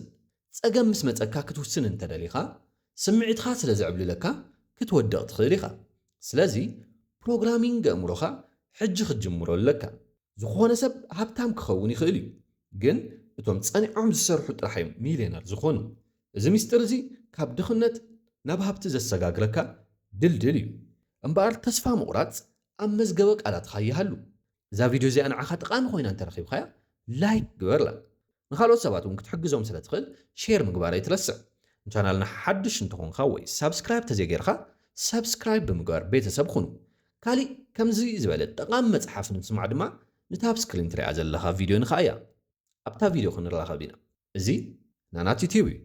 ጸገም ምስ መጸካ ክትውስን እንተደሊኻ ስምዒትኻ ስለ ዝዕብልለካ ክትወድቕ ትኽእል ኢኻ። ስለዚ ፕሮግራሚንግ ኣእምሮኻ ሕጂ ክትጅምሮ ኣለካ። ዝኾነ ሰብ ሃብታም ክኸውን ይኽእል እዩ፣ ግን እቶም ጸኒዖም ዝሰርሑ ጥራሕ እዮም ሚልዮነር ዝኾኑ። እዚ ሚስጥር እዚ ካብ ድኽነት ናብ ሃብቲ ዘሰጋግረካ ድልድል እዩ። እምበኣር ተስፋ ምቑራጽ ኣብ መዝገበ ቃላትኻ ይሃሉ። እዛ ቪድዮ እዚኣ ንዓኻ ጠቓሚ ኮይና እንተረኺብካያ፣ ላይክ ግበርላ። ንኻልኦት ሰባት እውን ክትሕግዞም ስለ ትኽእል፣ ሼር ምግባር ኣይትረስዕ። ንቻናልና ሓድሽ እንተኾንካ ወይ ሳብስክራይብ ተዘይጌርካ፣ ሳብስክራይብ ብምግባር ቤተሰብ ኩኑ። ካሊእ ከምዚ ዝበለ ጠቓሚ መጽሓፍ ንምስማዕ ድማ፣ ንታ ኣብ ስክሪን ትሪኣ ዘለኻ ቪድዮ ንኽኣያ። ኣብታ ቪድዮ ክንራኸብ ኢና። እዚ ናናት ዩቲዩብ እዩ።